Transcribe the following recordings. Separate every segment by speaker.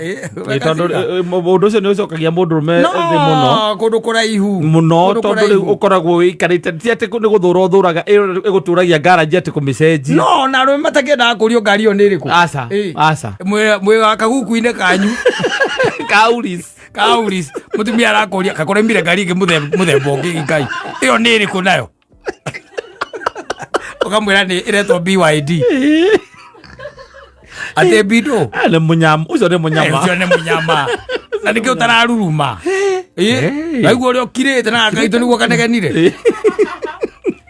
Speaker 1: Ĩ, tondũ ũndũ ũcio nĩ ũcokagia mũndũrũme
Speaker 2: No,
Speaker 1: thĩ mũno
Speaker 2: kũndũ kũraihu
Speaker 1: mũno
Speaker 2: Kũndũ
Speaker 1: tondũ rĩu
Speaker 2: kũraihu.
Speaker 1: ũkoragwo wĩikarĩte ti atĩ nĩ gũthũra ũthũraga ĩyo ĩgũtũragia ngaraji atĩ kũmĩcenjia.
Speaker 2: No na arũme matakĩendaga kũrio ngari ĩyo nĩ ĩrĩkũ.
Speaker 1: Aca,
Speaker 2: Ĩ.
Speaker 1: aca.
Speaker 2: Mwĩ wa kaguku-inĩ kanyu.
Speaker 1: Kauris.
Speaker 2: Kauris mũtumia arakũria kakũrĩmire ngari ĩngĩ mũthemba ũngĩ, ngai ĩyo nĩ ĩrĩkũ nayo? Ũkamwĩra nĩ ĩretwo BYD atĩ mbindũ.
Speaker 1: Ah, nĩ mũnyama ũcio, nĩ mũnyama.
Speaker 2: Ũcio nĩ mũnyama na nĩkĩo ũtararuruma.
Speaker 1: Hey.
Speaker 2: Waigua ũrĩa ũkirĩte na gaitũ nĩguo kanegenire.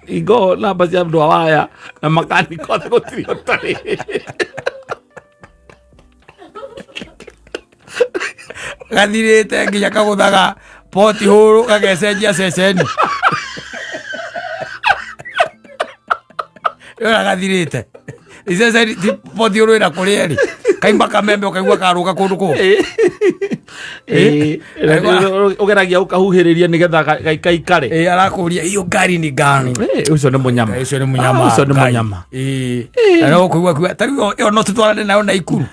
Speaker 1: Ingo namba cia andũ a waya na makaniko othe gũtirĩ ũtarĩ.
Speaker 2: Gathirĩte nginya kagũthaga poti hũrũ gagecenjia ceceni ĩyo gathirĩte iceceni ti poti hũrũ ĩna kũrĩa ĩrĩ kaimba kamembe ũkaigua karũga kũndũ kũu.
Speaker 1: Ĩ, ũgeragia ũkahuhĩrĩria nĩgetha gaikaikare.
Speaker 2: Ĩ, arakũria hiyo ngari ni gani?
Speaker 1: Ĩ, ũcio nĩ mũnyama.
Speaker 2: Ũcio nĩ mũnyama.
Speaker 1: Ah, ũcio nĩ
Speaker 2: Ngai.
Speaker 1: mũnyama.
Speaker 2: Ĩ, na no ũkũigua kuga ta rĩu ĩyo no tũtwarane nayo Naikuru,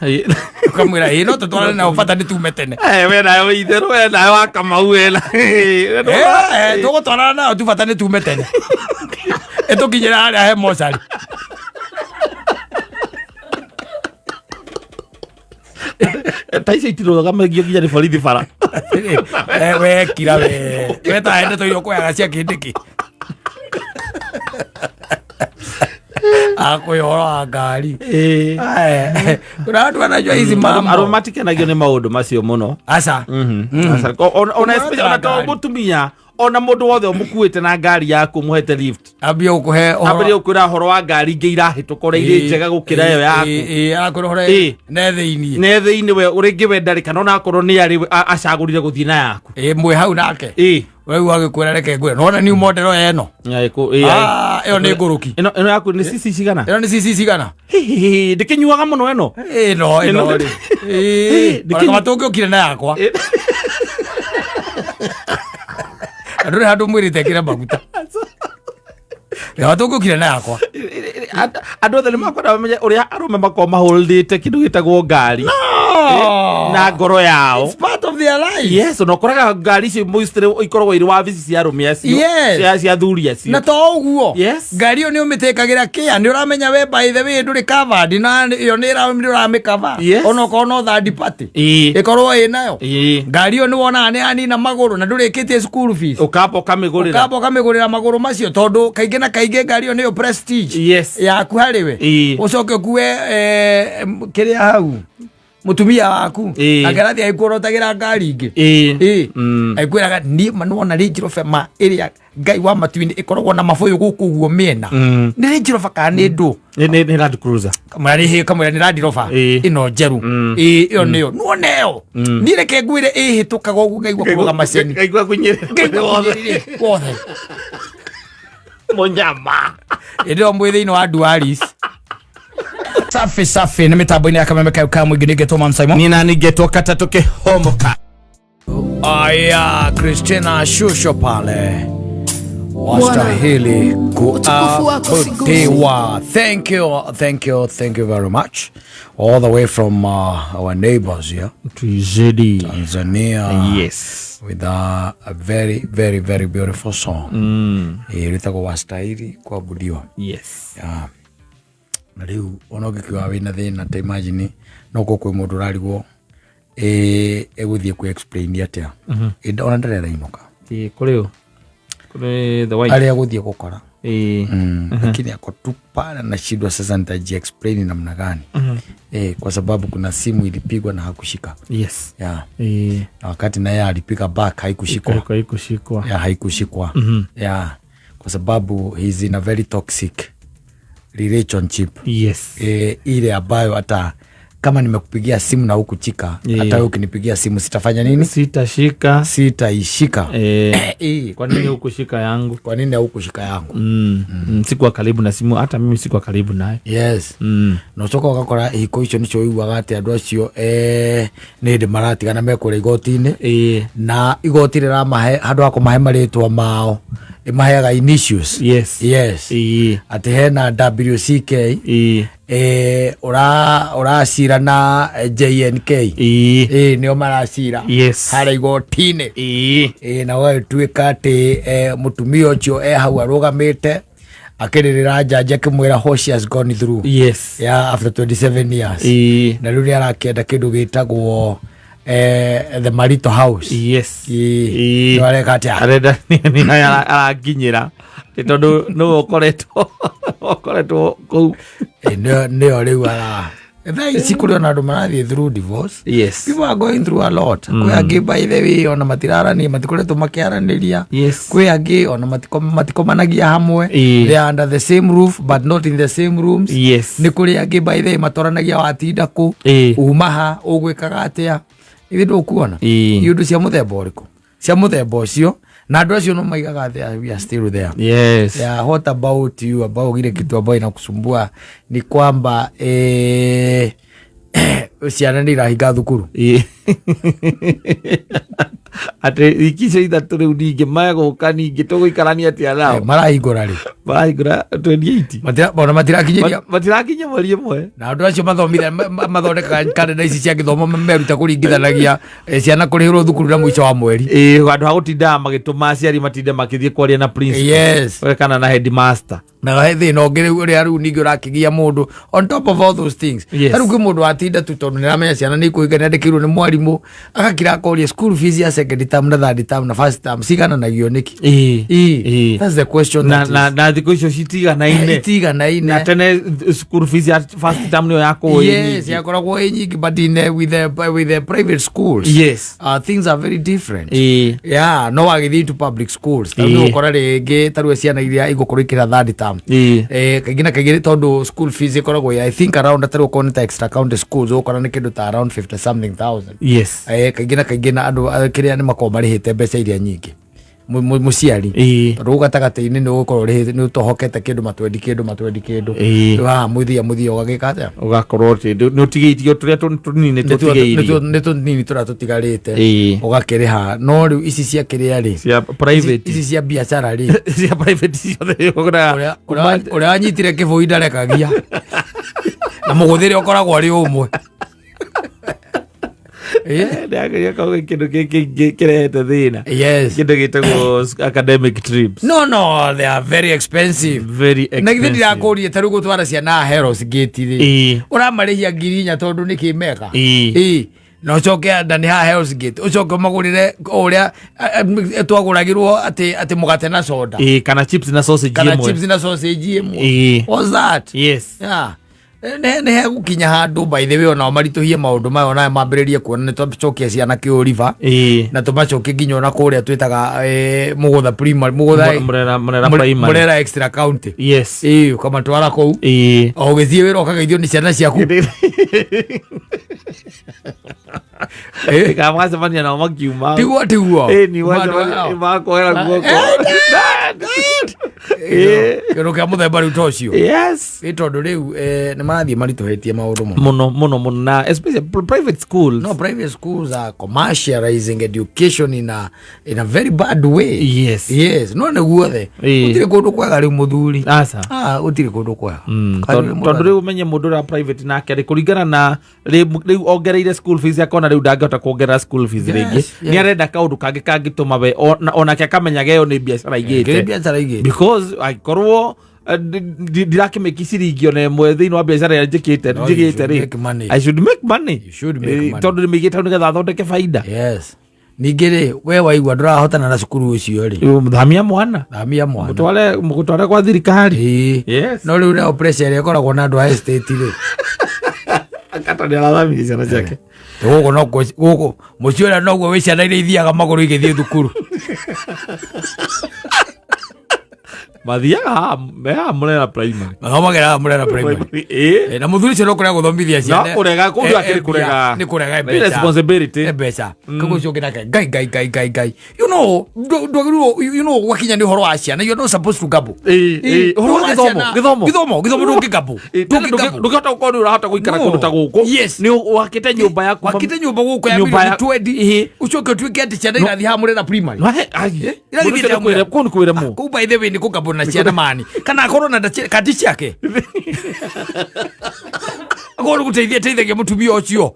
Speaker 2: ũkamwĩra ĩ no tũtwarane nayo, bata nĩ tume tene.
Speaker 1: Eh, we nayo itherũ, we nayo wa Kamau we na
Speaker 2: Tũgũtwarana nayo tu, bata nĩ tume tene ĩtũkinyĩra harĩa he mocarĩ.
Speaker 1: Ta icio itirũgamagio nginya nĩ borithi bara.
Speaker 2: We kira we we ta hende tå kũyaga cia kĩndĩkĩ akũya ũhoro wa ngari. Kuna watu wanajua hizi mambo.
Speaker 1: Arũme matikenagio nĩ maũndũ macio mũno.
Speaker 2: Aca.
Speaker 1: Aca. Ona especially ona to
Speaker 2: Ngari.
Speaker 1: mũtumia, ona mũndũ wothe ũmũkuĩte na ngari yaku ũmũhete lift,
Speaker 2: ambia gũkũhe ũhoro.
Speaker 1: Ambĩrĩrie gũkwĩra ũhoro wa ngari ingĩ irahĩtũka ũrĩa irĩ njega gũkĩra ĩyo yaku.
Speaker 2: Akwĩra ũhoro ne thĩiniĩ.
Speaker 1: Ne thĩinĩ we rĩngĩ we ndarĩ kana ona akorwo nĩ arĩ acagũrire gũthiĩ na yaku.
Speaker 2: Ĩ, mwĩ hau nake. Wewe agĩkwĩra reke ngwĩre nona new model ĩno. Ah, ĩyo nĩ ngũrũki.
Speaker 1: Ĩno yaku nĩ cici cigana?
Speaker 2: Ĩno nĩ cc cigana?
Speaker 1: Hihihi, ndĩkĩnyuaga mũno ĩno.
Speaker 2: Ĩno ĩno rĩ. Ona tũngĩũkire na yakwa na ndũrĩ handũ mwĩrĩte ĩkĩre maguta, kaba tũngĩũkire na yakwa.
Speaker 1: Andũ othe nĩ makwenda mamenye ũrĩa arũme makoragwo mahũldĩte kĩndũ gĩtagwo ngari na ngoro yao.
Speaker 2: It's part of their life.
Speaker 1: Yes, na ũkoraga ngari icio mostly ikoragwo irĩ wabici cia arũme acio, cia athuri acio.
Speaker 2: Na to ũguo, ngari ĩyo nĩ ũmĩtĩkagĩra kĩa nĩ ũramenya we by the way ndũrĩ covered na ĩyo nĩ ũramĩkaba. Ona okorwo no third party ĩkorwo ĩ nayo. Ngari ĩyo nĩ wonaga nĩ yanina magũrũ na ndũrĩkĩtie school fees.
Speaker 1: Ũkamba ũkamĩgũrĩra.
Speaker 2: Ũkamba ũkamĩgũrĩra magũrũ macio tondũ kaingĩ na kaingĩ ngari ĩyo nĩyo prestige yaku harĩ we. Ũcoke ũkue kĩrĩa hau mũtumia waku akĩrathiĩ agĩkuorotagĩra ngari ingĩ. Agĩkwĩraga niĩ ma nĩwona Range Rover ma ĩrĩa ngai wa matu-inĩ ĩkoragwo na mabũyũ gũkũ ũguo mĩena. Nĩ Range Rover kana nĩ ndũ?
Speaker 1: Nĩ Land Cruiser.
Speaker 2: Kamwĩra nĩ hĩ, kamwĩra nĩ Land Rover. Ĩno njerũ. Ĩyo nĩyo nĩwona ĩyo niĩ reke ngwĩre ĩhĩtũkaga ũguo ngaigua kũrũga maceni.
Speaker 1: Ngaigua kunyĩrĩra.
Speaker 2: Ngaigua kunyĩrĩra wothe.
Speaker 1: Mũnyama.
Speaker 2: Hĩndĩ ĩyo mwĩ thĩinĩ wa Dualis. Safi safi nĩ mĩtambo-inĩ ya kameme kayo ka mũingĩ nĩngetwo Man Simon.
Speaker 1: Niĩ nani ngetwo katatũ kĩhomoka.
Speaker 2: Aya, Christina Shusho pale wastahili
Speaker 3: Utukufu wako
Speaker 2: kuabudiwa. Thank you, thank you, thank you very much. All the way from our neighbors here,
Speaker 1: Tuizidi.
Speaker 2: Tanzania. With a very, very, very beautiful song. Ĩtagwo wastahili kuabudiwa. Yeah. Na rĩu ona ũngĩkiuga wĩna thĩna ta imagine no korwo kwĩ mũndũ ũrarigwo ĩgũthiĩ kwĩ explain atĩa. Ĩ, ona ndarerainũka.
Speaker 1: Ĩ, kũrĩ ũ? Kũrĩ the wife.
Speaker 2: Arĩa gũthiĩ gũkora.
Speaker 1: Ĩ.
Speaker 2: Lakini ako tu pale anashindwa sasa nitaji explain namna gani, kwa sababu kuna simu ilipigwa na hakushika. Yeah. Na wakati naye alipiga back haikushikwa.
Speaker 1: Haikushikwa.
Speaker 2: Yeah, haikushikwa. Yeah, kwa sababu he's in a very toxic relationship, ile ambayo hata kama nimekupigia simu na hukuchika, hata wewe ukinipigia simu sitafanya nini?
Speaker 1: Sitashika.
Speaker 2: Sitaishika.
Speaker 1: Kwa nini hukushika yangu?
Speaker 2: Kwa nini hukushika yangu?
Speaker 1: Sikuwa karibu na simu, hata mimi sikuwa karibu naye.
Speaker 2: Na ũcoka ũgakora ihiko icio nĩcio ũiguaga atĩ andũ acio nĩ hĩndĩ maratigana mekũrĩa igoti-inĩ, na igoti rĩramahe handũ ha kũmahe marĩtwa mao Ĩmaheaga initials.
Speaker 1: Yes.
Speaker 2: Yes. Atĩ hena WCK, ũracira na JNK. Nĩo maracira harĩa igoti-inĩ. Na ũgagĩtuĩka atĩ mũtumia ũcio e hau arũgamĩte akĩrĩrĩra jaji akĩmwĩra what she has gone through. Yeah, after 27 years. Na rĩu nĩ arakĩenda kĩndũ gĩtagwo the marital house. Nĩ areka atĩa?
Speaker 1: Arenda nĩ arakinyĩra nĩ tondũ nĩwe ũkoretwo kũu.
Speaker 2: Nĩyo rĩu ara thaa ici kũrĩ ona andũ marathiĩ through divorce. People are going through a lot. Kwĩ angĩ, by the way, ona matirarania, matikoretwo makĩaranĩria. Kwĩ angĩ ona matikomanagia hamwe. They are under the same roof but not in the same rooms. Nĩ kũrĩ angĩ, by the way, matwaranagia watinda kũ, uma ha, ũgwĩkaga atĩa, ithe ndũkuona iũndũ cia mũthemba ũrĩkũ, cia mũthemba ũcio, na andũ acio no maigaga there, we are still there. Yeah, what about you, ambao ile kitu ambayo inakusumbua ni kwamba ciana nĩ irahinga thukuru?
Speaker 1: Atĩ wiki icio 3 rĩu ningĩ megũka, ningĩ tũgũikarania atĩa nao?
Speaker 2: Marahingũra rĩ?
Speaker 1: Marahingũra 28.
Speaker 2: Ona matirakinyĩria.
Speaker 1: Matirakinyia mweri ĩmwe.
Speaker 2: Na andũ acio mathomithia mathondekaga karenda ici cia gĩthomo meruta kũringithanagia ciana kũrĩhĩrwo thukuru na mũico wa mweri.
Speaker 1: Ĩĩ, handũ ha gũtindaga magĩtũma aciari matinde makĩthiĩ kwaria na principal kana na headmaster.
Speaker 2: Na he thĩna ũngĩ rĩu ũrĩa rĩu ningĩ ũrakĩgia mũndũ on top of all those things. Ta rĩu kwĩ mũndũ watinda tu tondũ nĩaramenya ciana nĩ ikũhinga, nĩandĩkĩirwo nĩ mwarimũ, agakira akoria school fees ya second term na third term na first term cigananagio nĩkĩ? That's the question.
Speaker 1: Na na thikũ icio citiganaine.
Speaker 2: Itiganaine.
Speaker 1: Na tene school fees ya first term nĩyo yakorwo ĩ nyingĩ.
Speaker 2: Yakoragwo ĩ nyingĩ, but in the, with the, with the private schools, things are very different. Yeah, no wagĩthiĩ to public schools, ta rĩu ũkora rĩngĩ ta rĩu ciana iria igũkorwo ikĩra third term, kaingĩ na kaingĩ tondũ school fees ĩkoragwo I think around, ta rĩu okorwo nĩ ta extra county schools, ũgũkora nĩ kĩndũ ta around 50 something thousand. Kaingĩ na kaingĩ na andũ kĩrĩa nĩ makoragwo marĩhĩte mbeca iria nyingĩ mũciari, tondũ gũkũ gatagatĩ-inĩ nĩ ũgũkorwo ũrĩhĩte, nĩ ũtohokete kĩndũ matwendi, kĩndũ matwendi, kĩndũ. Rĩu haha mũthia mũthia ũgagĩka atĩa?
Speaker 1: Ũgakorwo atĩ nĩ ũtigĩirio tũrĩa tũnini tũtigĩirio.
Speaker 2: Nĩ tũnini tũrĩa tũtigarĩte ũgakĩrĩha, no rĩu ici cia kĩrĩa rĩ,
Speaker 1: Cia private.
Speaker 2: Ici cia biacara rĩ,
Speaker 1: cia private ciothe ũgũraga.
Speaker 2: Ũrĩa wanyitire kĩbũi ndarekagia, na mũgũthĩre ũkoragwo arĩ ũmwe.
Speaker 1: Ndĩrageria kauga kĩndũ gĩkĩ kĩrehete thĩna. Kĩndũ gĩtagwo academic trips.
Speaker 2: No, they are very expensive.
Speaker 1: Very
Speaker 2: Na githĩ
Speaker 1: expensive.
Speaker 2: ndirakũrie, ta rĩu gũtwara ciana Heros Gate rĩ, ũramarĩhia 4,000 tondũ nĩ kĩmeka. Na ũcoke na nĩ haha Hell's Gate ũcoke ũmagũrĩre o ũrĩa twagũragĩrwo atĩ mũgate na soda.
Speaker 1: Ĩĩ, kana chips na sausage
Speaker 2: kana
Speaker 1: ĩmwe.
Speaker 2: Chips na sausage ĩmwe. What's that? Yeah. Nĩ hegũkinya handũ, by the way, onao maritũhie maũndũ maya, onayo mambĩrĩrie kuona nĩ twacokia ciana kĩũriba na tũmacokie nginya ona kũrĩa twĩtaga Mũgũtha primary, Mũgũtha
Speaker 1: Murera primary.
Speaker 2: Murera extra county. Ĩĩ, ũkamatwara kũu, o ũgĩthiĩ wĩra ũkageithio nĩ ciana ciaku.
Speaker 1: Kana magacemania nao makiuma.
Speaker 2: Tiguo.
Speaker 1: Ĩĩ, ni wacemania makoera guoko.
Speaker 2: Kĩndũ kĩa mũthemba rĩu ta ũcio. Ĩ tondũ rĩu nĩ marathiĩ maritũhĩtie maũndũ mũno.
Speaker 1: Mũno mũno mũno, na especially private schools.
Speaker 2: No, private schools are commercializing education in a very bad way. Yes, no nĩ guothe. Gũtirĩ kũndũ kwega rĩu, mũthuri.
Speaker 1: Aca.
Speaker 2: Ah, gũtirĩ kũndũ kwega.
Speaker 1: Tondũ rĩu ũmenye mũndũ ũrĩa private nake rĩ, kũringana na rĩu ongereire school fees akona rĩu ndangĩhota kuongerera school fees rĩngĩ, nĩ arenda kaũndũ kangĩ kangĩtũma we onake akamenyaga ĩyo nĩ biacara
Speaker 2: Kĩrĩ
Speaker 1: igĩte.
Speaker 2: biacara igĩte.
Speaker 1: Because angĩkorwo ndirakĩmĩki ciringi ona ĩmwe thĩinĩ wa biacara ĩrĩa njĩkĩte
Speaker 2: No, you
Speaker 1: njigĩte
Speaker 2: should
Speaker 1: rĩ,
Speaker 2: make money.
Speaker 1: I should make money.
Speaker 2: You should make money.
Speaker 1: Tondũ nĩmĩigĩte hau nĩgetha athondeke baida.
Speaker 2: Yes, ningĩ rĩ, we waigua ndũrahotana na cukuru ũcio rĩ,
Speaker 1: thamia mwana.
Speaker 2: Thamia mwana.
Speaker 1: Mũtware, mũgũtware kwa thirikari.
Speaker 2: No rĩu nayo pressure ĩrĩa ĩkoragwo na andũ a estate rĩ,
Speaker 1: Akata nĩ arathamirie ciana ciake.
Speaker 2: Gũkũ no gũkũ mũciĩ ũrĩa noguo wĩ ciana iria ithiaga magũrũ igĩthiĩ thukuru.
Speaker 1: Mathiaga haha me haha Murera Primary.
Speaker 2: Mathomagĩra Murera Primary.
Speaker 1: Ĩĩ.
Speaker 2: Na mũthuri ũcio no kũrega gũthomithia ciana.
Speaker 1: No kũrega, kũu akĩrĩ kũrega.
Speaker 2: Nĩ kũrega
Speaker 1: Nĩ
Speaker 2: mbeca.
Speaker 1: responsibility.
Speaker 2: Mbeca. Koguo ũcio ũngĩ nake ngai ngai ngai ngai ngai. You know, ndwagĩrĩirwo, you know, gwakinya nĩ ũhoro wa ciana, you are not supposed to gamble.
Speaker 1: Ĩĩ, ĩĩ, ũhoro wa gĩthomo, gĩthomo.
Speaker 2: Gĩthomo, gĩthomo ndũngĩgamble.
Speaker 1: Ĩĩ, tena ndũngĩhota gũkorwo nĩ ũrahota gũikara
Speaker 2: No.
Speaker 1: kũndũ ta gũkũ.
Speaker 2: Yes.
Speaker 1: Nĩ wakĩte nyũmba yaku.
Speaker 2: Wakĩte nyũmba gũkũ ya
Speaker 1: Nyũmba
Speaker 2: milioni 20.
Speaker 1: Ĩĩ.
Speaker 2: Ũcoke ũtuĩke atĩ ciana irathiĩ haha Murera Primary.
Speaker 1: No, he, ai.
Speaker 2: Irathiĩ
Speaker 1: Mũndũ ũcio
Speaker 2: haha
Speaker 1: nĩ kwĩre-
Speaker 2: Murera.
Speaker 1: kũu nĩ kwĩremwo.
Speaker 2: Kũu by the way nĩ kũgamble na ciana mani. Kana akorwo na kandi ciake. Akorwo nĩ gũteithia ateithagia mũtumia ũcio.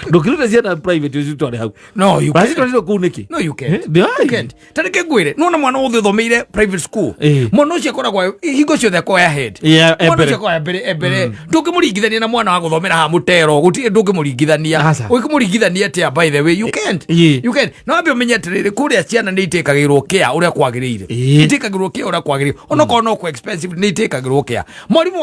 Speaker 1: Ndũngĩruta ciana private ũcitware hau.
Speaker 2: No, you can't.
Speaker 1: Ũracitwarire kũu nĩkĩ?
Speaker 2: No, you can't.
Speaker 1: Eh, ndĩ-
Speaker 2: You can't. Ta reke ngwĩre, nĩwona mwana wothe ũthomeire private school.
Speaker 1: Eh.
Speaker 2: Mwana ũcio akoragwo hingo ciothe akoragwo ahead.
Speaker 1: Yeah,
Speaker 2: Mwana
Speaker 1: mbere.
Speaker 2: ũcio akoragwo mbere mbere. Ndũngĩmũringithania na mwana wa gũthomera haha mũtero, gũtirĩ ndũngĩmũringithania.
Speaker 1: Aca.
Speaker 2: Ũngĩmũringithania atĩa by the way, you can't.
Speaker 1: Eh.
Speaker 2: You can't. No wambe ũmenye atĩrĩrĩ, kũrĩa ciana nĩ itĩkagĩrwo care ũrĩa kwagĩrĩire.
Speaker 1: Eh.
Speaker 2: Itĩkagĩrwo care ũrĩa kwagĩrĩire. Onokorwo no kũ expensive nĩ itĩkagĩrwo care. Mwarimũ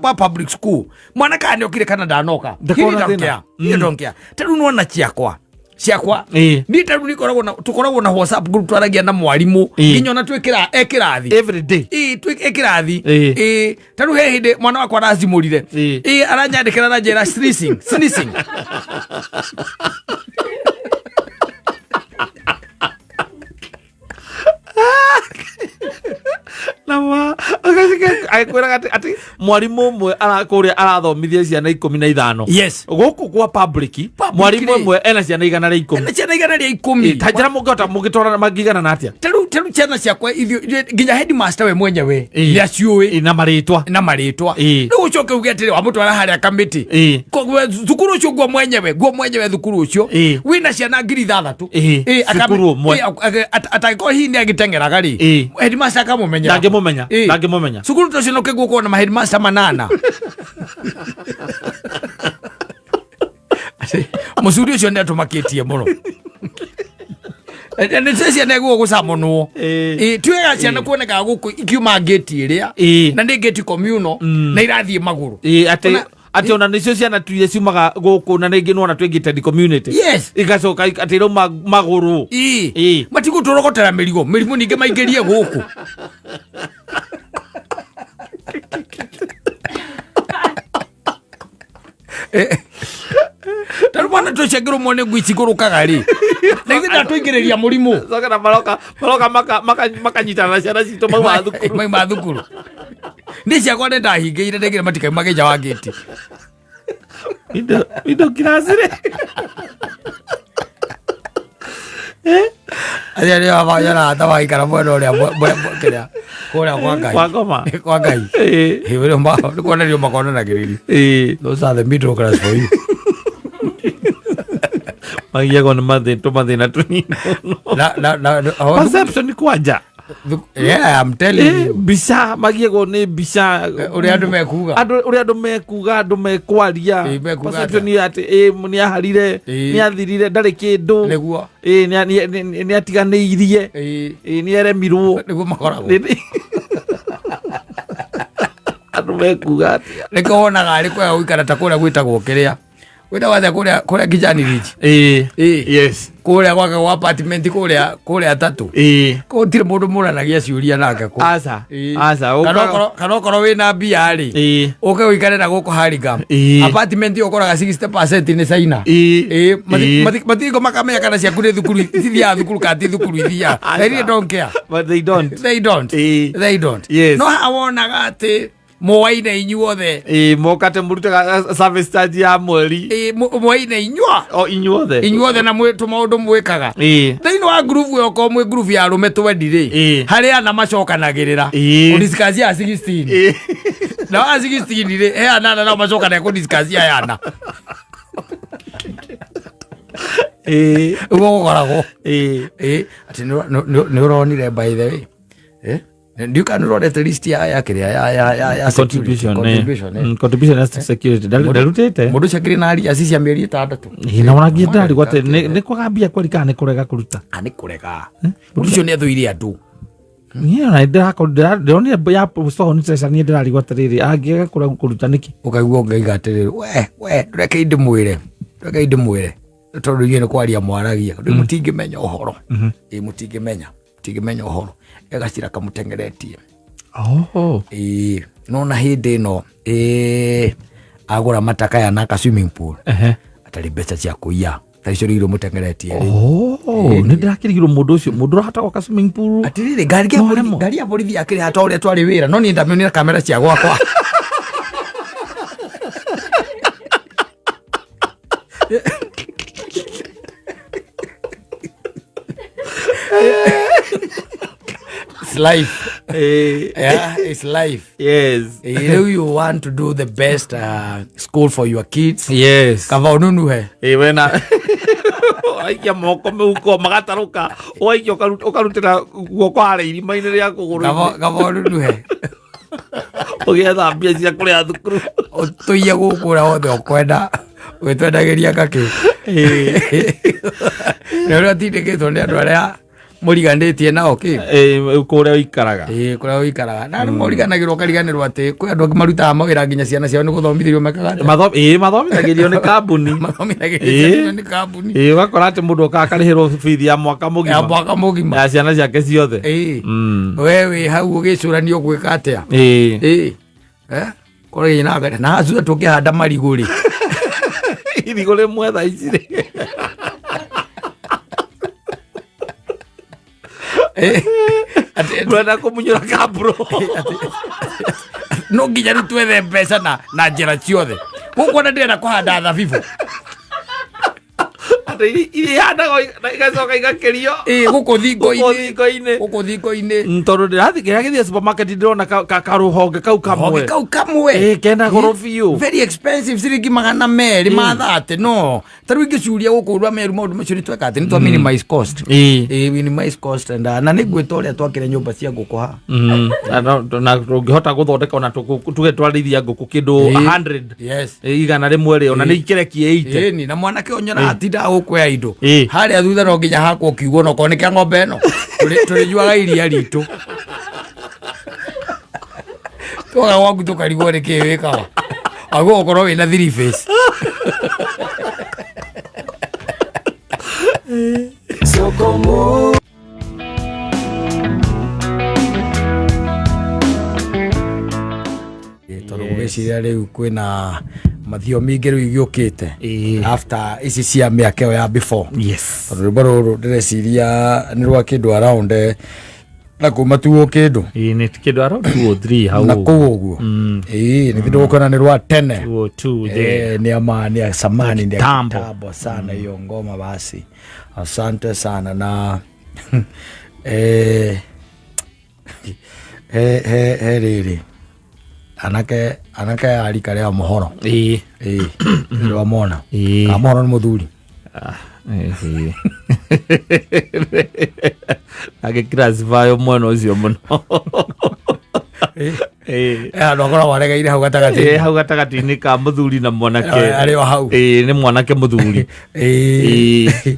Speaker 2: wa public school, mwana kana nĩ okire kana ndanoka.
Speaker 1: Ndakorwo
Speaker 2: He
Speaker 1: na
Speaker 2: don't
Speaker 1: thĩna.
Speaker 2: care. He don't care. Ta rĩu nĩwona ciakwa. Ciakwa.
Speaker 1: Ĩĩ.
Speaker 2: Niĩ ta rĩu nĩkoragwo na tũkoragwo na WhatsApp group twaragia na mwarimũ
Speaker 1: Ĩĩ.
Speaker 2: nginya ona twĩ e kĩrathi.
Speaker 1: Every day.
Speaker 2: Ĩĩ, twĩ e kĩrathi.
Speaker 1: Ĩĩ.
Speaker 2: Ĩĩ, ta rĩu he hĩndĩ mwana wakwa aracimũrire.
Speaker 1: Ĩĩ.
Speaker 2: Ĩĩ, aranyandĩkĩra aranjĩra sneezing, sneezing.
Speaker 1: Na ma agĩkwĩraga atĩ mwarimũ ũmwe kũrĩa arathomithia ciana 15.
Speaker 2: Yes.
Speaker 1: Gũkũ kwa public,
Speaker 2: Public
Speaker 1: mwarimũ
Speaker 2: rĩ.
Speaker 1: ũmwe ena ciana 110.
Speaker 2: Ena ciana 110.
Speaker 1: Ta njĩra mũngĩhota mũngĩtwarana mangĩiganana atĩa?
Speaker 2: Ta rĩu ciana ciakwa ithuĩ nginya headmaster we mwenyewe
Speaker 1: Ĩĩ.
Speaker 2: nĩ aciũĩ.
Speaker 1: Ĩĩ, na marĩtwa.
Speaker 2: Na marĩtwa.
Speaker 1: Ĩĩ.
Speaker 2: Rĩu ũcoke uge atĩrĩ wamũtwara harĩa kamĩtĩ.
Speaker 1: Ĩĩ.
Speaker 2: Koguo thukuru ũcio guo mwenyewe, guo mwenyewe thukuru ũcio.
Speaker 1: Ĩĩ.
Speaker 2: Wĩna ciana 6,000.
Speaker 1: Ĩĩ.
Speaker 2: Ĩĩ,
Speaker 1: Cukuru ũmwe.
Speaker 2: Ĩĩ, atangĩkorwo hihi nĩ agĩteng'eraga rĩ.
Speaker 1: Ĩĩ.
Speaker 2: Headmaster akamũmenyera.
Speaker 1: Ndangĩmũmenya,
Speaker 2: Ĩĩ.
Speaker 1: ndangĩmũmenya.
Speaker 2: Cukuru ta ũcio no kĩguo ũkorwo na ma-headmaster 8. Mũcuri ũcio nĩ atũmakĩtie mũno. Nĩ ciana iguo gũcamonwo.
Speaker 1: Ĩĩ.
Speaker 2: Ĩĩ, ti wega ciana kuonekaga gũkũ ikiuma ngĩti ĩrĩa.
Speaker 1: Ĩĩ.
Speaker 2: Na nĩ ngĩti communal na irathiĩ magũrũ.
Speaker 1: Ĩĩ, atĩ
Speaker 2: Ona-
Speaker 1: atĩ ona nĩcio ciana tuire ciumaga gũkũ na rĩngĩ nĩwona twĩngĩte community.
Speaker 2: Yes.
Speaker 1: Igacoka atĩ irauma magũrũ.
Speaker 2: Ĩĩ.
Speaker 1: Ĩĩ.
Speaker 2: Matigũtũrogotera mĩrigo, mĩrimũ ningĩ maingĩrie gũkũ. Ta rĩu mwana tũcio angĩrũmwo nĩ ngui cikũrũkaga rĩ, na ithuĩ ndatũingĩrĩria mũrimũ.
Speaker 1: Coka na maroka maroka makanyitana na ciana citũ mauma thukuru.
Speaker 2: Mauma thukuru. Niĩ ciakwa nĩ ndahingĩire ndegire matikaumage nja wa ngĩti.
Speaker 1: Indo kiracirĩ.
Speaker 2: Acio nĩo manyona ta maikara mwena ũrĩa kĩrĩa, kũrĩa kwa Ngai.
Speaker 1: Kwa ngoma.
Speaker 2: Kwa Ngai.
Speaker 1: Ĩĩ.
Speaker 2: Ĩĩ, nĩ kuonanĩrio makonanagĩrĩria.
Speaker 1: Ĩĩ.
Speaker 2: Those are the middle class for you.
Speaker 1: Magiagwo nĩ tũmathĩna tũnini mũno.
Speaker 2: Na, oh,
Speaker 1: Perception kwanja.
Speaker 2: Yeah, I'm telling you.
Speaker 1: Mbica, magiagwo nĩ mbica.
Speaker 2: Ũrĩa andũ mekuga.
Speaker 1: Andũ, ũrĩa andũ mekuga, andũ mekwaria.
Speaker 2: Ĩĩ, mekuga
Speaker 1: Perception
Speaker 2: atĩa?
Speaker 1: nĩ atĩ, ĩĩ, nĩ aharire,
Speaker 2: Ĩĩ.
Speaker 1: nĩ athirire, ndarĩ kĩndũ.
Speaker 2: Nĩguo.
Speaker 1: Ĩĩ, nĩ atiganĩirie.
Speaker 2: Ĩĩ.
Speaker 1: Ĩĩ, nĩ eremirwo.
Speaker 2: Nĩguo makoragwo.
Speaker 1: Andũ mekuga atĩa?
Speaker 2: Nĩkĩo wonaga arĩ kwega gũikara ta kũrĩa gwĩtagwo kĩrĩa. Gwĩtagwo atĩa kũrĩa Kijani Ridge?
Speaker 1: Ĩĩ.
Speaker 2: Ĩĩ.
Speaker 1: Yes.
Speaker 2: Kũrĩa gwake gwa apartment kũrĩa tatũ.
Speaker 1: Ĩĩ.
Speaker 2: Gũtirĩ mũndũ mũranagia ciũria nake kũu.
Speaker 1: Aca.
Speaker 2: Ĩĩ.
Speaker 1: Aca, ũkaga-
Speaker 2: Kana okorwo wĩna mbia rĩ,
Speaker 1: Ĩĩ.
Speaker 2: ũke ũikare na gũkũ Hurlingham.
Speaker 1: Ĩĩ.
Speaker 2: Apartment ĩyo ũkoraga 60% nĩ China.
Speaker 1: Ĩĩ.
Speaker 2: Ĩĩ,
Speaker 1: Ĩĩ.
Speaker 2: matiriko makamenya kana ciaku nĩ thukuru ithiaga thukuru kana ti thukuru ithiaga.
Speaker 1: Aca.
Speaker 2: They really don't care.
Speaker 1: But they don't.
Speaker 2: They don't.
Speaker 1: Ĩĩ.
Speaker 2: They don't.
Speaker 1: Yes.
Speaker 2: No haha wonaga atĩ mwaine inyuothe.
Speaker 1: Ĩĩ, mokate mũrutaga service charge ya mweri.
Speaker 2: Ĩĩ, mwaine inyua.
Speaker 1: O inyuothe.
Speaker 2: Inyuothe na tũmaũndũ mwĩkaga.
Speaker 1: Ĩĩ.
Speaker 2: Thĩinĩ wa group ĩyo okorwo mwĩ group ya arũme twendi rĩ,
Speaker 1: Ĩĩ.
Speaker 2: harĩ ana macokanagĩrĩra.
Speaker 1: Ĩĩ.
Speaker 2: Kũdiscuss ya 16.
Speaker 1: Ĩĩ.
Speaker 2: Na wa 16 rĩ, he anana nao macokanagĩrĩra kũdiscuss ya ana.
Speaker 1: Ĩĩ.
Speaker 2: Ũguo gũkoragwo.
Speaker 1: Ĩĩ.
Speaker 2: Ĩĩ, atĩ nĩ ũronire by the way. Ndiũ kana nĩ ũrorete list ya kĩrĩa, ya security,
Speaker 1: Contribution, eh.
Speaker 2: contribution, eh.
Speaker 1: Contribution ya security. Ndarutĩte.
Speaker 2: Mũndũ ũcio akĩrĩ na arias cia mĩeri 6.
Speaker 1: Ĩĩ, na ona nginya ndarigwo atĩ nĩ kwaga mbia kweri kana nĩ kũrega kũruta.
Speaker 2: Ah, nĩ kũrega. Mũndũ ũcio nĩ athũire andũ.
Speaker 1: Niĩ ona ndĩronire ya Soho nĩ treasure, niĩ ndĩrarigwo atĩrĩrĩ, angĩaga kũrega kũruta nĩkĩ?
Speaker 2: Ũkaigua ũngĩiga atĩrĩrĩ, we, reke ndĩmwĩre. Reke ndĩmwĩre. Tondũ inyuĩ nĩ kwaria mwaragia. Rĩu mũtingĩmenya ũhoro. Ĩĩ, mũtingĩmenya. Tũtingĩmenya ũhoro egacira kamũtengeretie.
Speaker 1: Oh.
Speaker 2: Ĩĩ, nona hĩndĩ ĩno ĩĩ, agũra matakaya na ka swimming pool. Atarĩ mbeca cia kũiya ta icio rĩu mũtengeretie rĩ.
Speaker 1: Oh, nĩ ndĩrakĩrigirwo mũndũ ũcio, mũndũ ũrahota gwaka swimming pool.
Speaker 2: Atirĩrĩ, ngari ya
Speaker 1: No
Speaker 2: borithi,
Speaker 1: aremwo.
Speaker 2: ngari ya borithi yakĩrĩha ta ũrĩa twarĩ wĩra, no niĩ ndamĩonire kamera cia gwakwa. It's life. Yeah, it's life. Rĩu you want to do the best school for your kids.
Speaker 1: Yes.
Speaker 2: Kaba ũnunuhe.
Speaker 1: Ĩ, wena waikia moko mĩhuko magatarũka, waikia ũkarutĩra guoko harĩa irima-inĩ rĩa kũgũrũ.
Speaker 2: Kaba ũnunuhe.
Speaker 1: Ũgĩetha mbia cia kũrĩha thukuru.
Speaker 2: Ũtũiye gũkũ ũrĩa wothe ũkwenda, wĩtwendagĩria ngakĩ. Na ũrĩa ũtindĩkĩtwo nĩ andũ arĩa mũriganĩtie nao kĩ?
Speaker 1: Ĩ, kũrĩa ũikaraga.
Speaker 2: Ĩ, kũrĩa ũikaraga. Na nĩ mũriganagĩrwo, ũkariganĩrwo atĩ kwĩ andũ angĩ marutaga mawĩra nginya ciana ciao nĩ gũthomithĩrio mekaga atĩa?
Speaker 1: Ĩ, mathomithagĩrio nĩ kambuni.
Speaker 2: Mathomithagĩrio ciana nĩ kambuni.
Speaker 1: Ĩ, ũgakora atĩ mũndũ okaga akarĩhĩrwo bithi ya mwaka
Speaker 2: ya
Speaker 1: mũgima.
Speaker 2: Mwaka mũgima.
Speaker 1: Ya ciana ciake ciothe.
Speaker 2: Ĩ. We wĩ hau ũgĩcũrania ũgwĩka atĩa? Ĩ. Eh? Korwo ĩna ngari na thutha tũkĩhanda marigũ rĩ.
Speaker 1: Irigũ rĩmwe thaa ici rĩ. Mũrenda kũmunyũra kamburo.
Speaker 2: No nginya rĩu twethe mbeca na njĩra ciothe. Gũkũ ona ndĩrenda kũhanda thabibũ.
Speaker 1: Atĩ iria ihandagwo na igacoka igakĩrio.
Speaker 2: Ĩ, gũkũ thingo-inĩ.
Speaker 1: Gũkũ thingo-inĩ.
Speaker 2: Gũkũ thingo-inĩ.
Speaker 1: Tondũ ndĩrathiĩ kĩrĩa gĩthiĩ supermarket ndĩrona karũhonge kau kamwe.
Speaker 2: Honge kau kamwe.
Speaker 1: Ĩ, kena goro biũ.
Speaker 2: Very expensive, ciringi 230. No ta rĩu ingĩcuria gũkũ rwa Meru maũndũ macio nĩ tweka atĩ nĩ twa minimize cost. Ĩ, minimize cost and na nĩ ngwĩta ũrĩa twakĩre nyũmba cia ngũkũ haha.
Speaker 1: Na tũngĩhota gũthondeka ona tuge twarĩithia ngũkũ kĩndũ 100, 100 rĩ, ona nĩ ikĩrekie 80.
Speaker 2: Ĩni, na mwanake ũyũ nyonaga atindaga gũkũya indo harĩa thutha, no nginya hakwo kiugo nokorwo nĩ kĩa ng'ombe ĩno. Tũrĩnyuaga iria ritũ, twaga gwaku tũkarigwo nĩ kĩ wĩkaga, aguo gũkorwo wĩna three face.
Speaker 3: Soko.
Speaker 2: Tondũ ngwĩciria rĩu kwĩna mathiomi ingĩ rĩu igĩũkĩte after ici cia mĩaka ĩyo ya before. Tondũ rwĩmbo rũrũ ndĩreciria nĩ rwa kĩndũ around na kuma tuo kĩndũ.
Speaker 1: Ĩ, nĩ kĩndũ around 203 hau.
Speaker 2: Na kũu ũguo. Ĩĩ, nĩ kĩndũ gũkona nĩ rwa tene.
Speaker 1: 202 there.
Speaker 2: Eh, ni ama ni ya samani, ni ya
Speaker 1: Kitambo.
Speaker 2: kitambo sana hiyo ngoma. Basi asante sana na he he he rĩrĩ anake a rika rĩa mũhoro. Ĩĩ, rwa mona. Ka mũhoro nĩ mũthuri.
Speaker 1: Ah, agĩclassify mwena ũcio mũno.
Speaker 2: Handũ akoragwo aregeire hau gatagatĩ.
Speaker 1: Hau gatagatĩ-inĩ ka mũthuri na mwanake.
Speaker 2: Arĩ o hau.
Speaker 1: Nĩ mwanake mũthuri.
Speaker 2: Ĩĩ.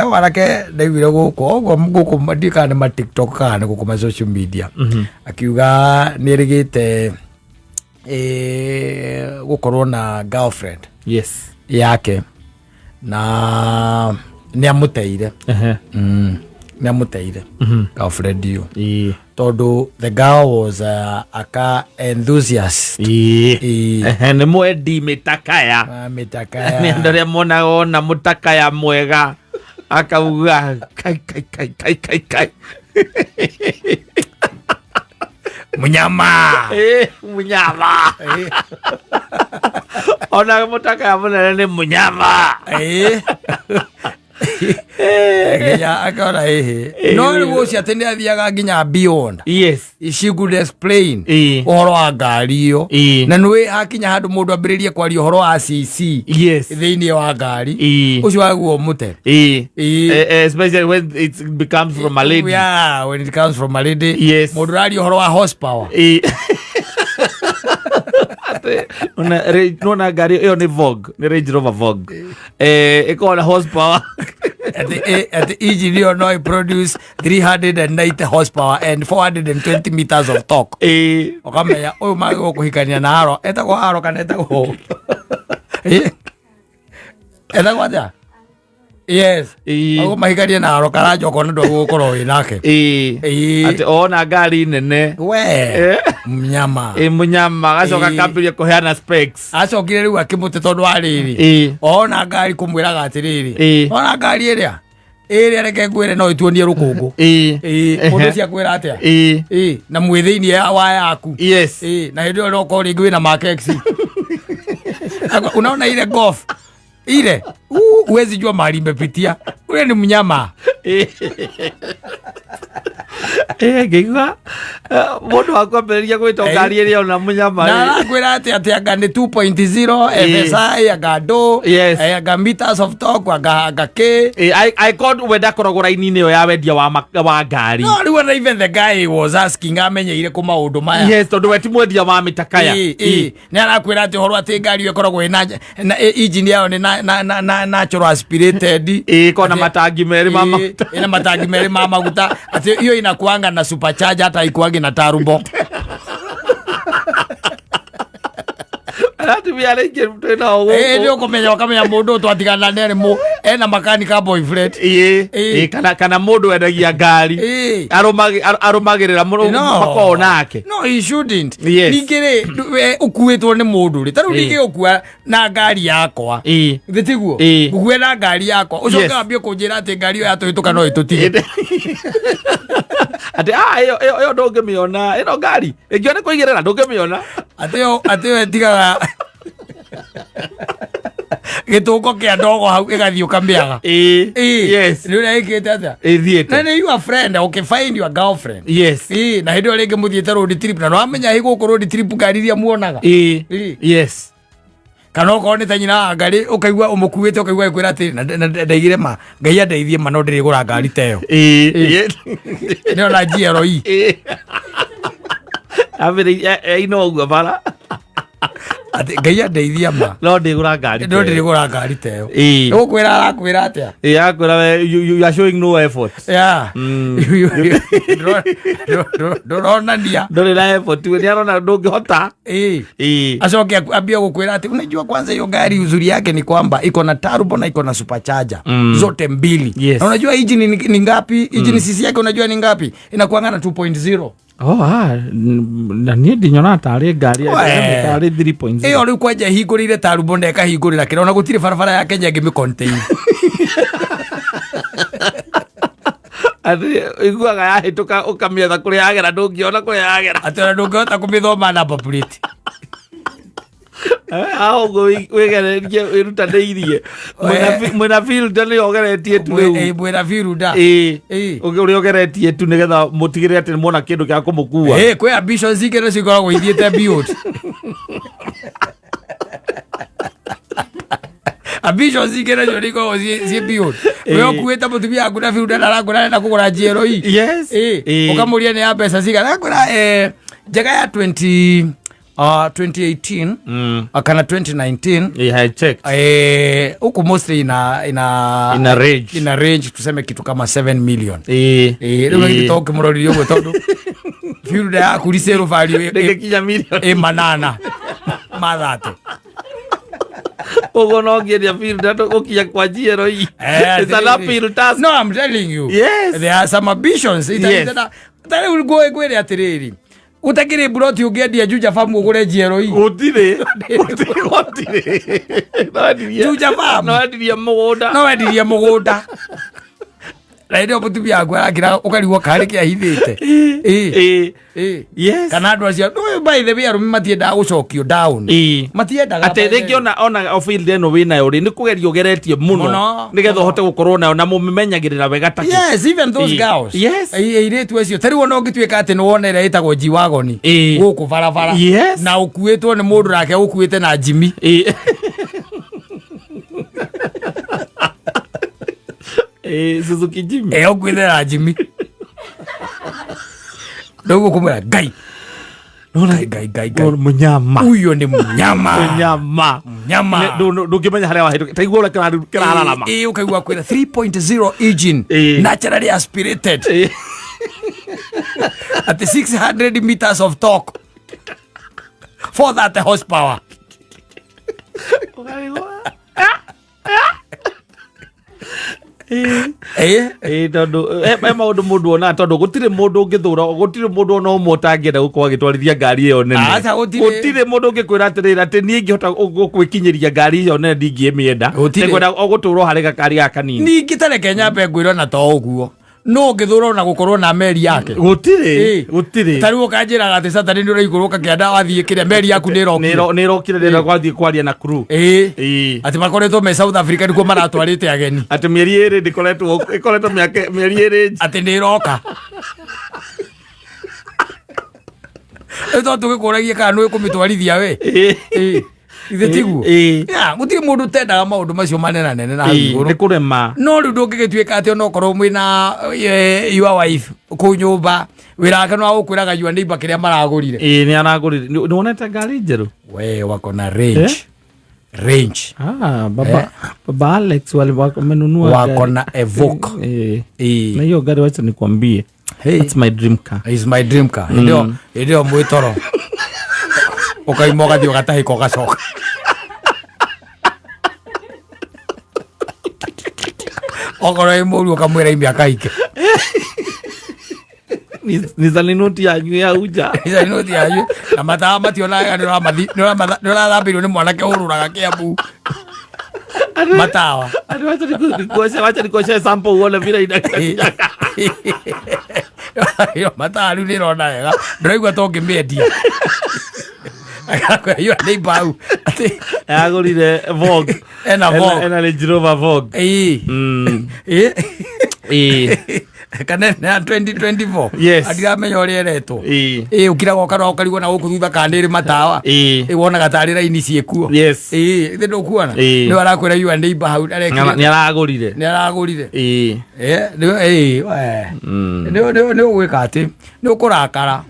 Speaker 2: Mwanake ndaiguire gũkũ ũguo gũkũ, ndiũ kana nĩ ma TikTok kana nĩ gũkũ ma social media, akiuga nĩ erĩgĩte gũkorwo na girlfriend yake na nĩ amũteire. Nĩ amũteire girlfriend ĩyo tondũ the girl was a car enthusiast.
Speaker 1: Ehe, nĩ mwendi mĩtakaya.
Speaker 2: Ah,
Speaker 1: nĩ
Speaker 2: mĩtakaya.
Speaker 1: Andũ arĩa monaga ona mũtakaya mwega akauga kai kai kai kai kai kai.
Speaker 2: Mũnyama.
Speaker 1: Mũnyama. Ona mũtakaya mũnene nĩ mũnyama.
Speaker 2: Nginya akona ĩhĩ, no rĩu ũcio atĩ nĩ athiaga nginya beyond. She could explain ũhoro wa ngari ĩyo. Na nĩ hakinya handũ mũndũ ambĩrĩrie kwaria ũhoro wa CC thĩinĩ wa ngari, ũcio waguo mũte.
Speaker 1: Especially when it becomes from a lady.
Speaker 2: Yeah, when it comes from a lady. Mũndũ ũraria ũhoro wa horsepower.
Speaker 1: Atĩ, nona ngari ĩyo nĩ Vogue, nĩ Range Rover Vogue. Ĩkoragwo na horsepower.
Speaker 2: Atĩ engine ĩyo no produce 390 horsepower and 420 meters of torque. Ũkamenya ũyũ magĩrĩirwo kũhikania na aro etagwo aro kana etagwo atĩa? Yes.
Speaker 1: Ĩĩ.
Speaker 2: Mago mahikanie na aro karanja okorwo nĩ ndwagũgũkorwo wĩ nake.
Speaker 1: Ĩĩ.
Speaker 2: Ĩĩ.
Speaker 1: Atĩ ona ngari nene.
Speaker 2: We.
Speaker 1: Eh.
Speaker 2: Mnyama.
Speaker 1: Ĩ mũnyama gacoka
Speaker 2: Ĩĩ.
Speaker 1: kambĩrĩria kũheana specs.
Speaker 2: Acokire rĩu akĩmũte tondũ wa rĩrĩ.
Speaker 1: Ĩĩ.
Speaker 2: Ona ngari kũmwĩraga atĩrĩrĩ.
Speaker 1: Ĩĩ.
Speaker 2: Ona ngari ĩrĩa. Ĩrĩa reke ngwĩre no ĩtuonie rũkũngũ.
Speaker 1: Ĩĩ.
Speaker 2: Ĩĩ. Mũndũ ũcio akwĩra atĩa?
Speaker 1: Ĩĩ.
Speaker 2: Ĩĩ. Na mwĩ thĩinĩ wa yaku.
Speaker 1: Yes.
Speaker 2: Ĩĩ. Na hĩndĩ ĩyo no ũkorwo rĩngĩ wĩna Mark X. Unaona ile golf ile huwezi jua mahali imepitia. Ule ni mnyama.
Speaker 1: Ĩĩ, ngĩigua mũndũ wakwambĩrĩria gwĩta ngari ĩrĩa ona mũnyama.
Speaker 2: Na
Speaker 1: ĩ.
Speaker 2: arakwĩra atĩ atĩ anga nĩ 2.0
Speaker 1: Ĩĩ.
Speaker 2: FSI anga ndũ
Speaker 1: Yes.
Speaker 2: anga meters of torque anga k.
Speaker 1: Ĩĩ, angĩkorwo we ndakoragwo raini-inĩ ĩyo ya wendia wa ngari.
Speaker 2: No rĩu ona even the guy was asking amenyeire kũ maũndũ maya.
Speaker 1: Yes, tondũ we ti mwendia wa mĩtakaya.
Speaker 2: Ĩĩ, ĩĩ. Nĩ arakwĩra atĩ ũhoro atĩ ngari ĩyo ĩkoragwo ĩna na engine yayo nĩ na natural aspirated.
Speaker 1: Ĩĩ, ĩkoragwo na matangi merĩ ma maguta.
Speaker 2: Ĩna matangi merĩ ma maguta atĩ iyo inakuanga na supercharger hata haikuangi na turbo.
Speaker 1: Atumia arĩa aingĩ twĩ nao
Speaker 2: Ĩĩ, nĩ
Speaker 1: gũkũ.
Speaker 2: ũkũmenya ũkamenya mũndũ ũyũ twatigana nĩ arĩ mũ ena makanika boyfriend.
Speaker 1: Ĩĩ,
Speaker 2: Ĩĩ.
Speaker 1: ĩĩ, kana mũndũ wendagia ngari
Speaker 2: Ĩĩ.
Speaker 1: arũmagĩrĩra mũno makoragwo nake.
Speaker 2: No, he shouldn't.
Speaker 1: Yes.
Speaker 2: Ningĩ rĩ, we ũkuĩtwo nĩ mũndũ rĩ, ta rĩu
Speaker 1: Ĩĩ.
Speaker 2: ningĩ ũkua na ngari yakwa.
Speaker 1: Ĩĩ.
Speaker 2: Githĩ tiguo?
Speaker 1: Ĩĩ.
Speaker 2: Ngũkue na ngari yakwa. Ũcoke
Speaker 1: Yes.
Speaker 2: wambie kũnjĩra atĩ ngari ĩyo yatũhĩtũka no ĩtũtige.
Speaker 1: Atĩ ĩyo ĩyo ĩyo ndũngĩmĩona ĩno ngari ĩngĩona nĩ kũigĩrĩra ndũngĩmĩona.
Speaker 2: Atĩ ĩyo atĩ ĩyo ĩtigaga gĩtũngo kĩa ndogo hau ĩgathiĩ ũkamĩaga.
Speaker 1: Ĩĩ.
Speaker 2: Ĩĩ.
Speaker 1: Yes.
Speaker 2: Nĩ ũrĩa ĩkĩte atĩa?
Speaker 1: Ĩthiĩte.
Speaker 2: Na nĩ your friend, okay, find your girlfriend.
Speaker 1: Yes.
Speaker 2: Ĩĩ, na hĩndĩ ĩyo rĩngĩ mũthiĩte road trip na nĩwamenya hĩ gũkũ road trip ngari iria muonaga.
Speaker 1: Ĩĩ.
Speaker 2: Ĩĩ.
Speaker 1: Yes.
Speaker 2: Kana okorwo nĩ ta nyina wa ngari ũkaigua ũmũkuĩte ũkaigua ĩkwĩra atĩ na ndaigire ma Ngai andeithie ma no ndĩrĩgũra ngari ta ĩyo.
Speaker 1: Ĩĩ.
Speaker 2: Nĩ ona GLE.
Speaker 1: Ĩĩ. Ambĩrĩirie ĩina ũguo bara.
Speaker 2: Atĩ Ngai andeithia ma
Speaker 1: No ndĩgũra ngari.
Speaker 2: no ndĩrĩgũra ngari ta ĩyo.
Speaker 1: Ĩĩ.
Speaker 2: Ũgũkwĩra arakwĩra atĩa?
Speaker 1: Ĩĩ, akwĩra we you are showing no effort.
Speaker 2: Yeah. Ndũronania.
Speaker 1: Ndũrĩ na effort we nĩ arona ndũngĩhota.
Speaker 2: Ĩĩ.
Speaker 1: Ĩĩ.
Speaker 2: Acoke ambie gukwira ati unajua kwanza hiyo gari uzuri yake ni kwamba iko na turbo na iko na supercharger zote mbili.
Speaker 1: Yes.
Speaker 2: Na unajua engine ni ngapi? Engine CC yake unajua ni ngapi? Inakuanga na 2.0.
Speaker 1: Oh, na niĩ ndinyonaga tarĩ ngari
Speaker 2: We.
Speaker 1: tarĩ 3.0.
Speaker 2: Ĩyo rĩu kwanja ĩhingũrĩire turbo na ĩkahingũrĩra kĩrĩa ona gũtirĩ barabara ya Kenya ĩngĩmĩ contain.
Speaker 1: Atĩ iguaga yahĩtũka ũkamĩetha kũrĩa yagera ndũngĩona kũrĩa yagera.
Speaker 2: Atĩ ona ndũngĩhota kũmĩthoma number plate.
Speaker 1: Hau ũguo wĩgererie wĩrutanĩirie. Mwĩna filter nĩyo ũgeretie tu rĩu.
Speaker 2: Mwĩna filter.
Speaker 1: Ĩĩ.
Speaker 2: Ĩĩ.
Speaker 1: Ũrĩa ũgeretie tu nĩgetha mũtigĩrĩre atĩ nĩmuona kĩndũ gĩa kũmũkua.
Speaker 2: Ĩĩ, kwĩ ambitions ingĩ nacio ikoragwo ithiĩte beyond. Ambitions ingĩ nacio nĩ ikoragwo ciĩ beyond. We ũkuĩte mũtumia waku na filter na arakwĩra arenda kũgũra GLE.
Speaker 1: Yes.
Speaker 2: Ĩĩ.
Speaker 1: Ĩĩ.
Speaker 2: Ũkamũria nĩ ya mbeca cigana. Arakwĩra, njega ya 2018 kana 2019.
Speaker 1: Yeah, I checked.
Speaker 2: Huku mostly ina
Speaker 1: Ina range.
Speaker 2: ina range tuseme kitu kama 7 million.
Speaker 1: Ĩĩ.
Speaker 2: Rĩu githĩ to ũkĩmũroririe ũguo tondũ field yaku resale value
Speaker 1: Ndĩngĩkinya million.
Speaker 2: ĩ manana ma thate.
Speaker 1: Ũguo no ngĩendia field gũkinya kwa GLE. It's an uphill task.
Speaker 2: No, I'm telling you.
Speaker 1: Yes.
Speaker 2: There are some ambitions.
Speaker 1: Yes.
Speaker 2: Ta rĩu ngwĩre atĩrĩrĩ, ũtakĩrĩ mburoti ũngĩendia Juja Farm ũgũre GLE.
Speaker 1: Gũtirĩ. Gũtirĩ. No wendirie.
Speaker 2: Juja Farm.
Speaker 1: No wendirie mũgũnda.
Speaker 2: No wendirie mũgũnda. Na hĩndĩ ĩyo mũtumia waku arakira ũkarigwo karĩ kĩ ahithĩte. Ĩĩ.
Speaker 1: Ĩĩ.
Speaker 2: Ĩĩ.
Speaker 1: Yes.
Speaker 2: Kana andũ acio, no, by the way, arũme matiendaga gũcokio down.
Speaker 1: Ĩĩ.
Speaker 2: Matiendaga.
Speaker 1: Atĩ rĩngĩ ona field ĩno wĩnayo rĩ nĩ kũgeria ũgeretie mũno
Speaker 2: Mũno.
Speaker 1: nĩgetha ũhote gũkorwo nayo na mũmĩmenyagĩrĩra wega ta kĩ.
Speaker 2: Yes, even those
Speaker 1: Ĩĩ.
Speaker 2: girls.
Speaker 1: Yes.
Speaker 2: Airĩtu acio. Ta rĩu ona ũngĩtuĩka atĩ nĩ wona ĩrĩa ĩtagwo G-Wagon
Speaker 1: Ĩĩ.
Speaker 2: gũkũ barabara.
Speaker 1: Yes.
Speaker 2: Na ũkuĩtwo nĩ mũndũ nake ũkuĩte na Jimmy.
Speaker 1: Ĩĩ. Ĩĩ, Suzuki Jimny.
Speaker 2: Ĩĩ, ũkuĩte na Jimmy. Rĩu ũkũmwĩra Ngai. Ngai, Ngai, Ngai, Ngai.
Speaker 1: Mũnyama.
Speaker 2: Huyo ni mnyama.
Speaker 1: Mũnyama.
Speaker 2: Mnyama.
Speaker 1: Ndũngĩmenya harĩa wahĩtũka. Ta igua ũrĩa kĩrararama.
Speaker 2: Ĩĩ, ũkaigua kwĩra 3.0 engine
Speaker 1: Ĩĩ.
Speaker 2: naturally aspirated
Speaker 1: Ĩĩ.
Speaker 2: at 600 meters of torque 430 horsepower.
Speaker 1: Ĩĩ, tondũ he maũndũ mũndũ onaga tondũ gũtirĩ mũndũ ũngĩthũra, gũtirĩ mũndũ ona ũmwe ũtangĩenda gũkorwo agĩtwarithia ngari ĩyo nene.
Speaker 2: Aca, gũtirĩ.
Speaker 1: Gũtirĩ mũndũ ũngĩkwĩra atĩrĩrĩ atĩ niĩ ingĩhota gwĩkinyĩria ngari ĩyo nene ndingĩmĩenda.
Speaker 2: Gũtirĩ.
Speaker 1: Ngwenda o gũtũrwo harĩ gakari gaka kanini.
Speaker 2: Ningĩ ta reke nyambe ngwĩre ona to ũguo, no ũngĩthũra ona gũkorwo na meri yake.
Speaker 1: Gũtirĩ, gũtirĩ.
Speaker 2: Ta rĩu ũkanjĩraga atĩ Saturday nĩ ũraikũrũka kĩanda wathiĩ kĩrĩa meri yaku nĩ ĩrokire.
Speaker 1: Nĩ ĩrokire rĩrĩa gwathiĩ kwaria na crew.
Speaker 2: Ĩĩ. Atĩ makoretwo me South Africa nĩkuo maratwarĩte ageni.
Speaker 1: Atĩ mĩeri ĩrĩ ndĩkoretwo, ĩkoretwo mĩaka mĩeri ĩrĩ nja.
Speaker 2: Atĩ nĩ ĩroka. Rĩu to tũgĩkũragie kana nĩ ũkũmĩtwarithia we. Ĩĩ. Ithe tiguo?
Speaker 1: Ĩĩ.
Speaker 2: Ya, gũtirĩ mũndũ ũtendaga maũndũ macio manenanene na hau
Speaker 1: Ĩĩ,
Speaker 2: igũrũ.
Speaker 1: nĩ kũrema.
Speaker 2: No rĩu ndũngĩgĩtuĩka atĩ onokorwo mwĩna your wife kũu nyũmba, wĩra wake no agũkwĩraga your neighbor kĩrĩa maragũrire.
Speaker 1: Ĩĩ, nĩ aragũrire. Nĩ wonete ngari njerũ?
Speaker 2: We wako na range. Range.
Speaker 1: Ah, baba Alex wale wamenunua
Speaker 2: Wako
Speaker 1: gari.
Speaker 2: na Evoque.
Speaker 1: Na hiyo gari wacha nikwambie.
Speaker 2: Hey.
Speaker 1: That's my dream car.
Speaker 2: Is my dream car. Ndio, ndio mwitoro. Ukaima ũgathiĩ ũgatahĩka ũgacoka. Okorwo ĩ mũru ũkamwĩra ime akaike.
Speaker 1: Ni zalinoti yanyu ya uja.
Speaker 2: Ni zalinoti yanyu. Na matawa mationaga nĩ ũrathambĩirio nĩ mwanake ũrũraga Kiambu. Matawa.
Speaker 1: Ati wacha nikuoshe, wacha nikuoshe sample uone vile ina.
Speaker 2: Ĩyo matawa rĩu nĩ ĩrona wega. Ndĩraigua ta ũngĩmĩendia. Agakwĩra your neighbor hau. Atĩ
Speaker 1: Agũrire Vogue.
Speaker 2: Ena Vogue.
Speaker 1: Ena Range Rover Vogue.
Speaker 2: Ĩĩ. Ĩĩ.
Speaker 1: Ĩĩ.
Speaker 2: Kana nĩ ya 2024.
Speaker 1: Yes.
Speaker 2: Andiramenya ũrĩa ĩretwo.
Speaker 1: Ĩĩ.
Speaker 2: Ĩĩ, ũkiraga ũkarora ũkarigwo na gũkũ thutha kana nĩ ĩrĩ matawa.
Speaker 1: Ĩĩ.
Speaker 2: Ĩĩ, wonaga tarĩ raini ciĩkuo.
Speaker 1: Yes.
Speaker 2: Ĩĩ, ithe ndũkuona?
Speaker 1: Ĩĩ.
Speaker 2: Nĩwe arakwĩra your neighbor hau, arekire.
Speaker 1: Nĩ aragũrire.
Speaker 2: Nĩ aragũrire.
Speaker 1: Ĩĩ.
Speaker 2: Ĩĩ, ĩĩ, we. Nĩ ũgwĩka atĩ, nĩ ũkũrakara.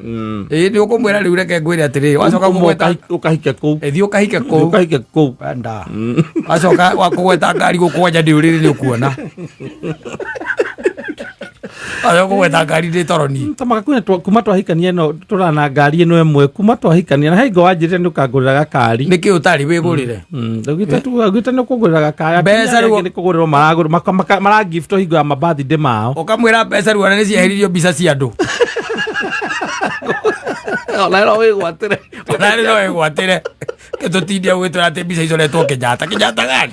Speaker 2: Ĩĩ, nĩ ũkũmwĩra rĩu reke ngwĩre atĩrĩrĩ, wacoka
Speaker 1: Ũmwe
Speaker 2: kũgweta
Speaker 1: ũkahike kũu.
Speaker 2: Ĩthiĩ ũkahike kũu.
Speaker 1: Ũkahike kũu.
Speaker 2: Wenda. Wacoka wakũgweta ngari gũkwanja ndĩ ũrĩrĩ nĩ ũkuona. Wacoka kũgweta ngari ndĩ toro niĩ.
Speaker 1: Ta maka kuma twahikania ĩno tũrana ngari ĩno ĩmwe kuma twahikania na hingo wanjĩrire nĩ ũkangũrĩra gakari.
Speaker 2: Nĩkĩ ũtarĩ wĩgũrĩre?
Speaker 1: Ndaugĩte tu, ndaugĩte nĩ ũkũngũrĩra gakari.
Speaker 2: Mbeca
Speaker 1: Atumia
Speaker 2: rĩu
Speaker 1: arĩa angĩ nĩ kũgũrĩrwo maragũrĩrwo, maragiftwo hingo ya mabathindĩ mao.
Speaker 2: Ũkamwĩra mbeca rĩu ona nĩ cieheririo mbica cia andũ.
Speaker 1: Ona no wĩgwatĩre.
Speaker 2: Ona rĩu no wĩgwatĩre. Tũtinde ũgĩtwĩra atĩ mbica icoretwo Kenyatta. Kenyatta gani?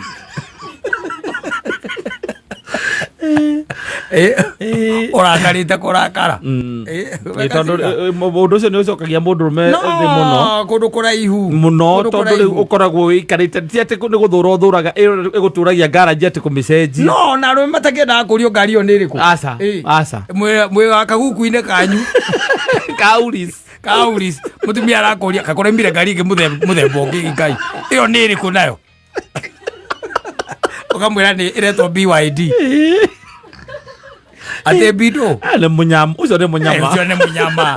Speaker 2: Ũrakarĩte kũrakara.
Speaker 1: Ĩ, tondũ, ũndũ ũcio nĩ ũcokagia mũndũrũme
Speaker 2: No,
Speaker 1: thĩ mũno.
Speaker 2: kũndũ kũraihu.
Speaker 1: Mũno,
Speaker 2: Kũndũ
Speaker 1: tondũ rĩu
Speaker 2: kũraihu.
Speaker 1: ũkoragwo wĩikarĩte, ti atĩ nĩ gũthũra ũthũraga, ĩyo ĩgũtũragia ngaraji atĩ kũmĩcenjia.
Speaker 2: No, na arũme matakĩendaga kũrio ngari ĩyo nĩ ĩrĩkũ.
Speaker 1: Aca, aca.
Speaker 2: Mwĩ wa kaguku-inĩ kanyu.
Speaker 1: Kauris.
Speaker 2: Kauris. Mũtumia arakũria, kakũremire ngari ĩngĩ mũthemba ũngĩ, Ngai. Ĩyo nĩ ĩrĩkũ nayo? Ũkamwĩra nĩ ĩretwo BYD. Atĩ Bido.
Speaker 1: Nĩ mũnyama, ũcio nĩ mũnyama.
Speaker 2: Ũcio nĩ mũnyama.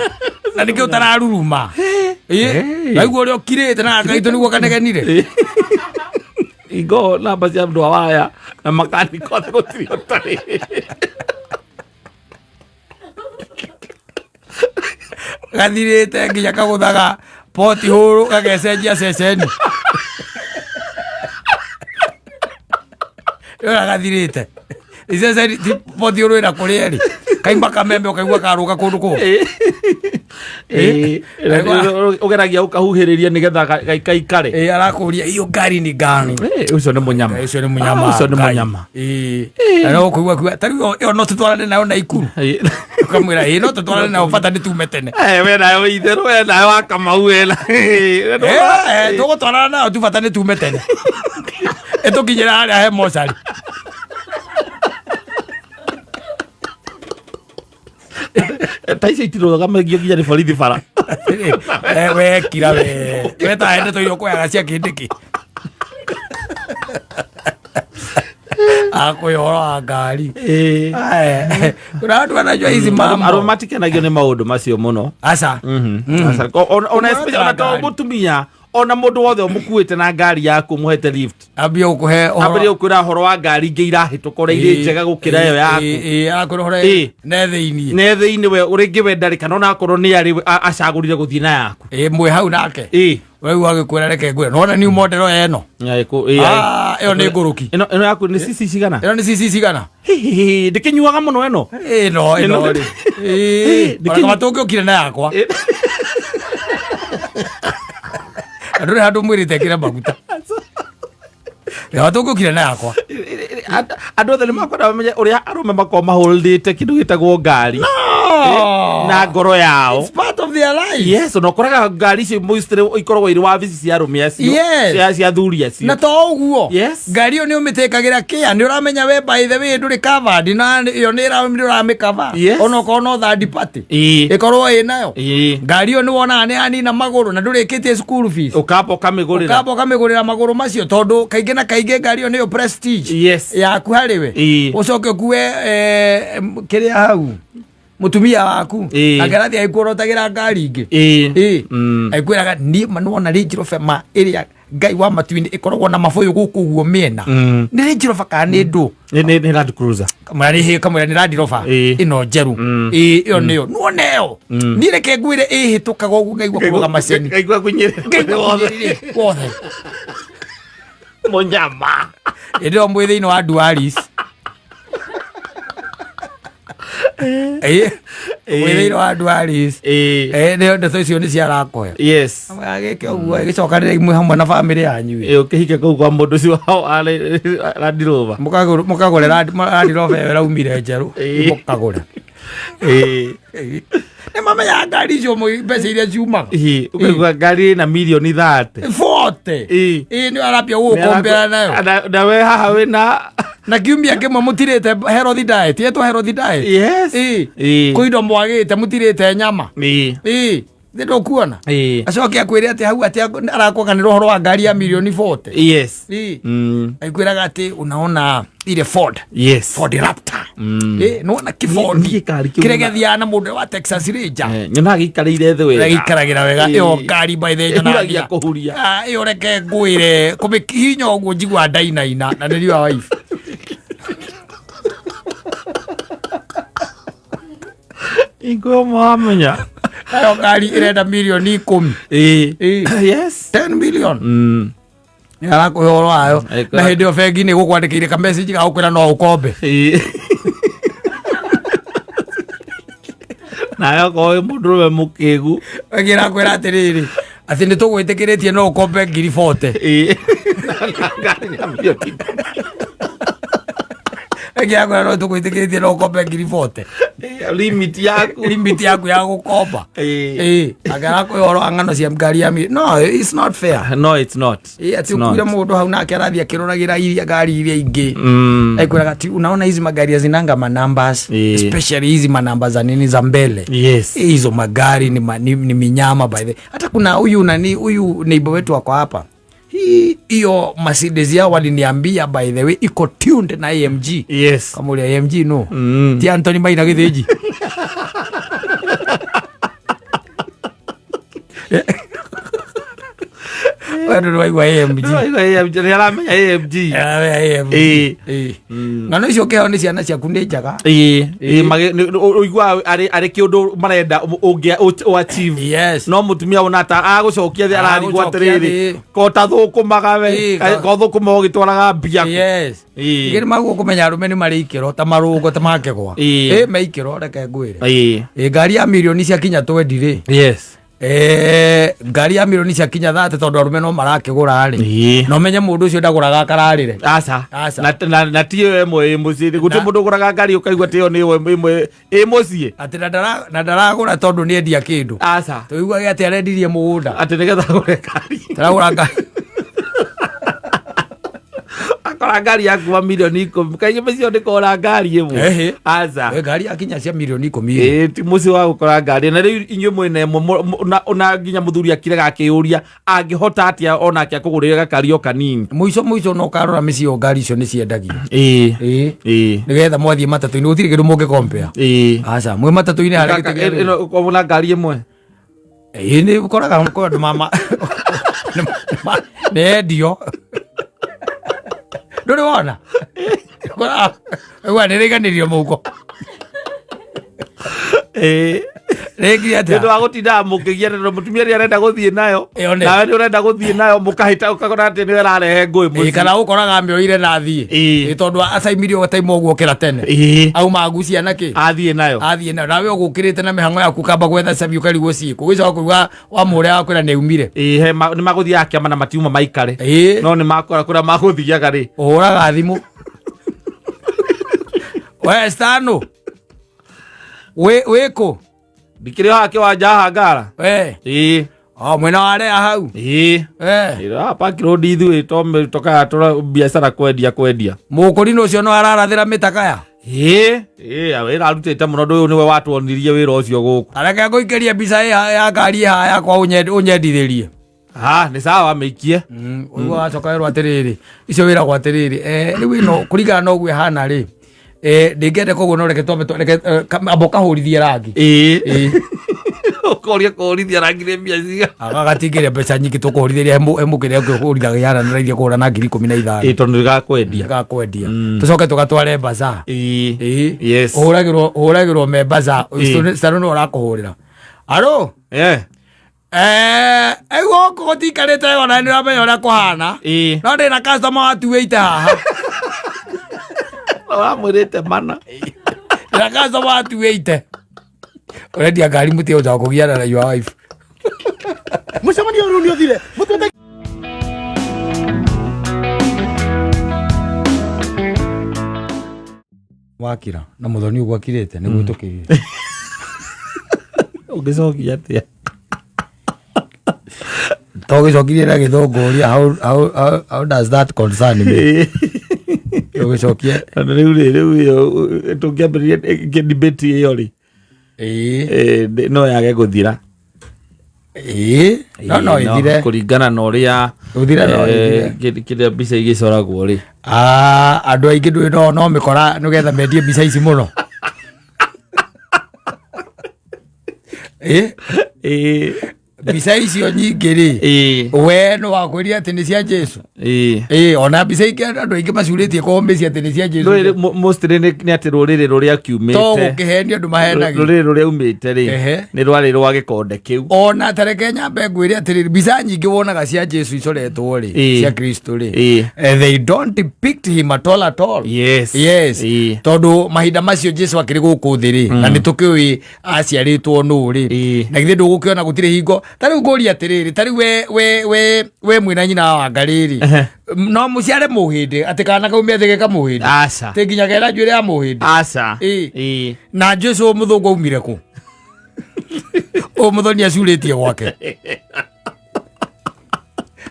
Speaker 2: Na nĩkĩo ũtararuruma. Waigua ũrĩa ũkirĩte na gakaitũ nĩguo kanegenire.
Speaker 1: Ingo namba cia andũ a waya na makaniko othe gũtirĩ ũtarĩ.
Speaker 2: Gathirĩte nginya kagũthaga poti hũrũ gagecenjia ceceni. Ĩyo gathirĩte. Iceceni ti poti hũrũ ĩna kũrĩa ĩrĩ. Kaimba kamembe ũkaigua karũga kũndũ kũu.
Speaker 1: Ũgeragia ũkahuhĩrĩria nĩgetha gaikaikare.
Speaker 2: Arakũria hiyo ngari ni gani?
Speaker 1: Ũcio nĩ mũnyama.
Speaker 2: Ũcio nĩ mũnyama.
Speaker 1: Ũcio nĩ mũnyama.
Speaker 2: Na no ũkũigua akiuga, ta rĩu ĩyo no tũtwarane nayo Naikuru. Ũkamwĩra, ĩĩ, no tũtwarane nayo bata nĩ tume tene.
Speaker 1: We nayo itherũ, we nayo wa Kamau, we na-
Speaker 2: Tũgũtwarana nayo tu bata nĩ tume tene. Ĩtũkinyĩre harĩa he mocarĩ.
Speaker 1: Ta icio itirũgamagio nginya nĩ borithi bara.
Speaker 2: We kira we. We ta hende tũirio kũyaga cia kĩndĩkĩ. Akũhe ũhoro wa ngari. Kuna watu wanajua hizi mambo.
Speaker 1: Arũme matikenagio nĩ maũndũ macio mũno.
Speaker 2: Aca.
Speaker 1: Aca. Ona
Speaker 2: Ũmwe
Speaker 1: especially ona to
Speaker 2: ngari.
Speaker 1: mũtumia Ona mũndũ wothe ũmũkuĩte na ngari yaku ũmũhete lift,
Speaker 2: Ambia gũkũhe ũhoro.
Speaker 1: Ambĩrĩrie gũkwĩra ũhoro wa ngari ingĩ irahĩtũka ũrĩa irĩ njega gũkĩra ĩyo yaku.
Speaker 2: Arakwĩra ũhoro ne thĩiniĩ.
Speaker 1: Ne thĩinĩ we rĩngĩ we ndarĩ, kana ona akorwo nĩ arĩ acagũrire gũthiĩ na yaku.
Speaker 2: Mwĩ hau nake. Wewe agĩkwĩra reke ngwĩre nona new model ĩno. Ah, ĩyo nĩ ngũrũki.
Speaker 1: Ĩno yaku nĩ cc cigana?
Speaker 2: Ĩno nĩ cc cigana?
Speaker 1: Hihihi, ndĩkĩnyuaga mũno ĩno.
Speaker 2: Ĩno ĩno rĩ. Ona tũngĩũkire na yakwa. Na ndũrĩ handũ mwĩrĩte ĩkĩre maguta. Rĩo tũngĩũkire na yakwa.
Speaker 1: Andũ othe nĩ makwenda mamenye ũrĩa arũme makoragwo maholdĩte kĩndũ gĩtagwo ngari na ngoro yao.
Speaker 2: It's part of their life.
Speaker 1: Yes, na ũkoraga ngari icio mostly ikoragwo irĩ wabici cia arũme acio, cia athuri acio.
Speaker 2: Na to ũguo, ngari ĩyo nĩ ũmĩtĩkagĩra kĩa, nĩ ũramenya we by the way ndũrĩ covered, na ĩyo nĩ ũramĩcover. Ona okorwo no third party. Ĩkorwo ĩ nayo. Ngari ĩyo nĩ wonaga nĩ yanina magũrũ na ndũrĩkĩtie school fees.
Speaker 1: Ũkamba ũkamĩgũrĩra.
Speaker 2: Ũkamba ũkamĩgũrĩra magũrũ macio, tondũ kaingĩ na kaingĩ ngari ĩyo nĩyo prestige yaku harĩ we. Ũcoke ũkue kĩrĩa hau mũtumia waku nake arathiĩ agĩkuorotagĩra ngari ingĩ. Agĩkwĩraga niĩ ma nĩwona Range Rover ma ĩrĩa Ngai wa matu-inĩ ĩkoragwo na mabũyũ gũkũ ũguo mĩena. Nĩ Range Rover kana nĩ ndũ?
Speaker 1: Nĩ Land Cruiser.
Speaker 2: Kamũira nĩ hĩ, kamũira nĩ Land Rover. Ĩno njerũ. Ĩyo nĩyo. Nĩwona ĩyo? Niĩ reke ngwĩre ĩhĩtũkaga ũguo ngaigua kũrũga maceni.
Speaker 1: Ngaigua kũnyĩrĩra.
Speaker 2: Ngaigua kũnyĩrĩra wothe.
Speaker 1: Mũnyama.
Speaker 2: Hĩndĩ ĩyo mwĩ thĩinĩ wa Dualis. Mwĩ thĩinĩ wa Dualis. Nĩyo ndeto icio nĩ ciarakũhe. Agĩke ũguo ĩgĩcokanĩrĩra imwe hamwe na bamĩrĩ yanyu.
Speaker 1: Ũkĩhike kũu kwa mũndũ ũcio wa Land Rover.
Speaker 2: Mũkagũre Land Rover ĩyo ĩraumire njerũ. Mũkagũre. Nĩ mamenyaga ngari icio mbeca iria ciumaga.
Speaker 1: Ũkaigua ngari ĩna mirioni 30.
Speaker 2: 40. Nĩ arambia gũgũkombera nayo.
Speaker 1: Na we haha wĩna
Speaker 2: na kiumia kĩmwe mũtirĩte healthy diet, yetwo healthy diet. Kwĩ indo mwagĩte mũtirĩte nyama. Nĩ ndũkuona? Acoke akwĩre atĩ hau atĩ arakũganĩra ũhoro wa ngari ya mirioni 40. Aikwĩraga atĩ unaona ile Ford. Ford Raptor. Nĩwona kĩbondi
Speaker 1: Niĩ kari kĩu
Speaker 2: kĩrĩa gĩathiaga na mũndũ wa Texas Ranger.
Speaker 1: Nyonaga gĩikarĩire thĩ wega.
Speaker 2: Gĩikaragĩra wega. Ĩyo ngari by the way nyonaga
Speaker 1: Ĩhuragia kũhuria.
Speaker 2: Ĩyo reke ngwĩre kũmĩkihinya ũguo njiguaga ndainaina na nĩ riũa wife.
Speaker 1: Ingwe mwamenya.
Speaker 2: Ĩyo ngari ĩrenda mirioni 10. 10 million. Arakũhe ũhoro wayo. Na hĩndĩ ĩyo bengi nĩ ĩgũkwandĩkĩire ka message ga gũkwĩra no ũkombe.
Speaker 1: Nawe okorwo wĩ mũndũrũme mũkĩgu.
Speaker 2: Bengi ĩrakwĩra atĩrĩrĩ, atĩ nĩ tũgwĩtĩkĩrĩtie no ũkombe ngiri 40.
Speaker 1: Na ngari ya mirioni ikũmi.
Speaker 2: Bengi ĩrakwĩra no tũgwĩtĩkĩrĩtie no ũkombe ngiri 40.
Speaker 1: Limit yaku.
Speaker 2: Limit yaku ya gũkomba. Anga arakũhe ũhoro wa ng'ano cia ngari ya No, it's not fair.
Speaker 1: No, it's not.
Speaker 2: Atĩ
Speaker 1: It's not.
Speaker 2: ũkuire mũndũ hau nake arathiĩ akĩroragĩra iria ngari iria ingĩ. Aikwĩraga ati unaona hizi magari hazinanga ma numbers, especially hizi manamba za nini za mbele. Hizo magari ni minyama by the. Hata kuna huyu nani, huyu neighbor wetu wako hapa. Hiyo Mercedes yao waliniambia by the way iko tuned na AMG. Kama ule AMG no. Ti Anthony Maina Githinji. Wewe ndio waigua AMG.
Speaker 1: Ndio waigua AMG, nĩ aramenya AMG.
Speaker 2: Aramenya AMG. Ng'ano icio ũkĩheo nĩ ciana ciaku nĩ njega.
Speaker 1: Ũiguaga arĩ kĩũndũ marenda achieve. No mũtumia wona ta agũcokia thĩ ararigwo
Speaker 2: Agũcokia
Speaker 1: atĩrĩrĩ,
Speaker 2: thĩ.
Speaker 1: ko ta thũkũmaga we, ko thũkũma ũgĩtwaraga mbia kũ?
Speaker 2: Ningĩ nĩ maguo kũmenya arũme nĩ marĩ ikĩro ta marũngo ta makĩgwa. Me ikĩro, reke ngwĩre. Ngari ya mirioni ciakinya twendi rĩ. Ngari ya mirioni ciakinya 30 tondũ arũme no marakĩgũra rĩ. Na ũmenye mũndũ ũcio ndagũraga akararĩre.
Speaker 1: Aca.
Speaker 2: Aca.
Speaker 1: Na ti ĩyo ĩmwe ĩ mũciĩ. Gũtirĩ mũndũ ũgũraga ngari ũkaigua atĩ ĩyo nĩ ĩyo ĩmwe ĩ mũciĩ.
Speaker 2: Atĩ na ndaragũra tondũ nĩ endia kĩndũ.
Speaker 1: Aca.
Speaker 2: Tũiguage atĩ arendirie mũgũnda.
Speaker 1: Atĩ nĩgetha agũre ngari.
Speaker 2: Aragũra ngari.
Speaker 1: Akora ngari yaku wa mirioni 10. Kaingĩ mĩciĩ nĩ kora ngari ĩmwe. Aca.
Speaker 2: Ngari yakinya cia mirioni 10.
Speaker 1: Ti mũciĩ wa gũkora ngari. Na rĩu inyuĩ mwĩna ĩmwe, na nginya mũthuri akiraga akĩyũria angĩhota atĩa onake akũgũrĩre gakari o kanini.
Speaker 2: Mũico mũico no ũkarora mĩciĩ ĩyo ngari icio nĩ ciendagio. Nĩgetha mwathiĩ matatũ-inĩ gũtirĩ kĩndũ mũngĩkompea. Aca, mwĩ matatũ-inĩ harĩa
Speaker 1: Kaka,
Speaker 2: gĩtĩ kĩa
Speaker 1: ĩno ũkona ngari ĩmwe?
Speaker 2: Nĩ ũkoraga kwĩ andũ mama. Nĩ endio. Ndũrĩ wona? Ũkoraga nĩ rĩiganĩrio mũhuko. Rĩngĩ
Speaker 1: nĩ
Speaker 2: atĩa?
Speaker 1: ũndũ wa gũtindaga mũkĩgiana tondũ mũtumia nĩ arenda gũthiĩ nayo
Speaker 2: Ĩyo nĩ.
Speaker 1: nawe nĩ ũrenda gũthiĩ nayo mũkahĩta ũkakora atĩ nĩwe ĩrarehe ngũĩ
Speaker 2: Ĩĩ,
Speaker 1: mũciĩ
Speaker 2: kana ũkoraga amĩoire na athiĩ.
Speaker 1: Ĩĩ.
Speaker 2: Ĩĩ, tondũ acaimirio gataima ũguo ũkĩra tene.
Speaker 1: Ĩĩ.
Speaker 2: Auma agucia na kĩ?
Speaker 1: Athiĩ nayo.
Speaker 2: Athiĩ nayo. Nawe ũgũkĩrĩte na mĩhang'o yaku ũkamba gwetha cabi ũkarigwo ciĩkũ. Ũgĩcoka kũigua wamũhũrĩra wakwĩra nĩ aumire.
Speaker 1: Ĩĩ, he nĩ magũthiaga kĩama na matiuma maikare.
Speaker 2: Ĩĩ.
Speaker 1: No nĩ makora kũrĩa magũthiaga rĩ.
Speaker 2: Ũhũraga thimũ. We Stano. Wĩ kũ?
Speaker 1: Ndikĩrĩ haha kĩwanja haha ngara.
Speaker 2: We.
Speaker 1: Ĩĩ.
Speaker 2: O mwena wa Rea hau.
Speaker 1: Ĩĩ.
Speaker 2: Eh.
Speaker 1: Ĩĩ, haha Park Road ithuĩ to tokaga tũra biacara kwendia kwendia.
Speaker 2: Mũkũrinũ ũcio no ararathĩra mĩtakaya.
Speaker 1: Ĩĩ, ĩĩ, wĩra arutĩte mũno ndũ ũyũ nĩwe watuonirie wĩra ũcio gũkũ.
Speaker 2: Areke ngũikĩrie mbica ĩ ya ngari ĩ haha yakwa ũnyendithĩrie.
Speaker 1: Ha, nĩ sawa mĩikie.
Speaker 2: Ũguo wacoka werwo atĩrĩrĩ, icio wĩragwo atĩrĩrĩ, rĩu ĩno kũringana na ũguo ĩhana rĩ, ndĩngĩenda koguo no reke twambe reke amba ũkahũrithie rangi.
Speaker 1: Ĩĩ.
Speaker 2: Ĩĩ.
Speaker 1: Ũkoria kũhũrithia rangi nĩ mbia ciigana.
Speaker 2: Agatingĩria mbeca nyingĩ tũkũhũrithĩria he mũkĩrĩa ũkĩhũrithagia hana nĩ kũhũra na 15,000.
Speaker 1: Ĩĩ, tondũ nĩgakwendia.
Speaker 2: Gakwendia. Tũcoke tũgatware bazaar.
Speaker 1: Ĩĩ.
Speaker 2: Ĩĩ.
Speaker 1: Yes.
Speaker 2: Ũhũragĩrwo me bazaar.
Speaker 1: Ĩĩ.
Speaker 2: Stano nĩwe ũrakũhũrĩra. Aro?
Speaker 1: Eh.
Speaker 2: Gũkũ gũtikarĩte wega na nĩ ũramenya ũrĩa kũhana.
Speaker 1: Ĩĩ.
Speaker 2: No ndĩna customer watuĩte haha.
Speaker 1: Wamwĩrĩte mana.
Speaker 2: Ndĩna customer watuĩte. Ũrendia ngari mũtige gũcoka kũgiana na your wife.
Speaker 4: Mũcemanio rĩu nĩ ũthire. Mũtuĩte
Speaker 2: Wakira na mũthoni ũguo akirĩte nĩguo tũkĩrie.
Speaker 1: Ũngĩcokia atĩa?
Speaker 2: To gĩcokirie na gĩthũngũ ũria how does that concern me? Ũgĩcokie
Speaker 1: Tondũ rĩu rĩ, rĩu ĩyo tũngĩambĩrĩria debate ĩyo rĩ,
Speaker 2: ĩĩ
Speaker 1: no yage gũthira.
Speaker 2: Ĩĩ no no
Speaker 1: Ĩĩ,
Speaker 2: ĩthire.
Speaker 1: Kũringana na ũrĩa
Speaker 2: Gũthira no ĩthire.
Speaker 1: kĩrĩa mbica igĩcoragwo rĩ.
Speaker 2: Ah, andũ aingĩ ndũĩ no mĩkora nĩgetha mendie mbica ici mũno. Ĩĩ
Speaker 1: Ĩĩ.
Speaker 2: mbica icio nyingĩ rĩ,
Speaker 1: Ĩĩ.
Speaker 2: we nĩ wakwĩria atĩ nĩ cia Jesu.
Speaker 1: Ĩĩ.
Speaker 2: Ĩĩ ona mbica ingĩ andũ aingĩ macurĩtie kwa mbica atĩ nĩ cia Jesu.
Speaker 1: Rũrĩrĩ mostly nĩ atĩ rũrĩrĩ rũrĩa
Speaker 2: To
Speaker 1: kiumĩte
Speaker 2: gũkĩhenio andũ mahenagio.
Speaker 1: Rũrĩrĩ rũrĩa umĩte rĩ,
Speaker 2: Ehe.
Speaker 1: nĩ rwarĩ rwa gĩkonde kĩu.
Speaker 2: Ona tareke nyambe ngwĩre atĩrĩrĩ, mbica nyingĩ wonaga cia Jesu icoretwo rĩ,
Speaker 1: Ĩĩ.
Speaker 2: cia Kristo rĩ,
Speaker 1: Ĩĩ.
Speaker 2: They don't depict him at all at all.
Speaker 1: Yes.
Speaker 2: Yes.
Speaker 1: Ĩĩ.
Speaker 2: Tondũ mahinda macio Jesu akĩrĩ gũkũ thĩ rĩ, na nĩ tũkĩũĩ aciarĩtwo nũ rĩ,
Speaker 1: Ĩĩ.
Speaker 2: na githĩ ndũgũkĩona gũtirĩ hingo ta rĩu ngũria atĩrĩrĩ, ta rĩu we mwĩna nyina wa Wangarĩ rĩ,
Speaker 1: Ehe.
Speaker 2: no mũciare mũhĩndĩ atĩ kana kaume thĩ ge kamũhĩndĩ?
Speaker 1: Aca.
Speaker 2: Tĩ nginya kena njuĩrĩ ya mũhĩndĩ?
Speaker 1: Aca.
Speaker 2: Ĩĩ.
Speaker 1: Ĩĩ.
Speaker 2: Na Jesu mũthũngũ aumire kũ? Ũyũ mũthoni acurĩtie gwake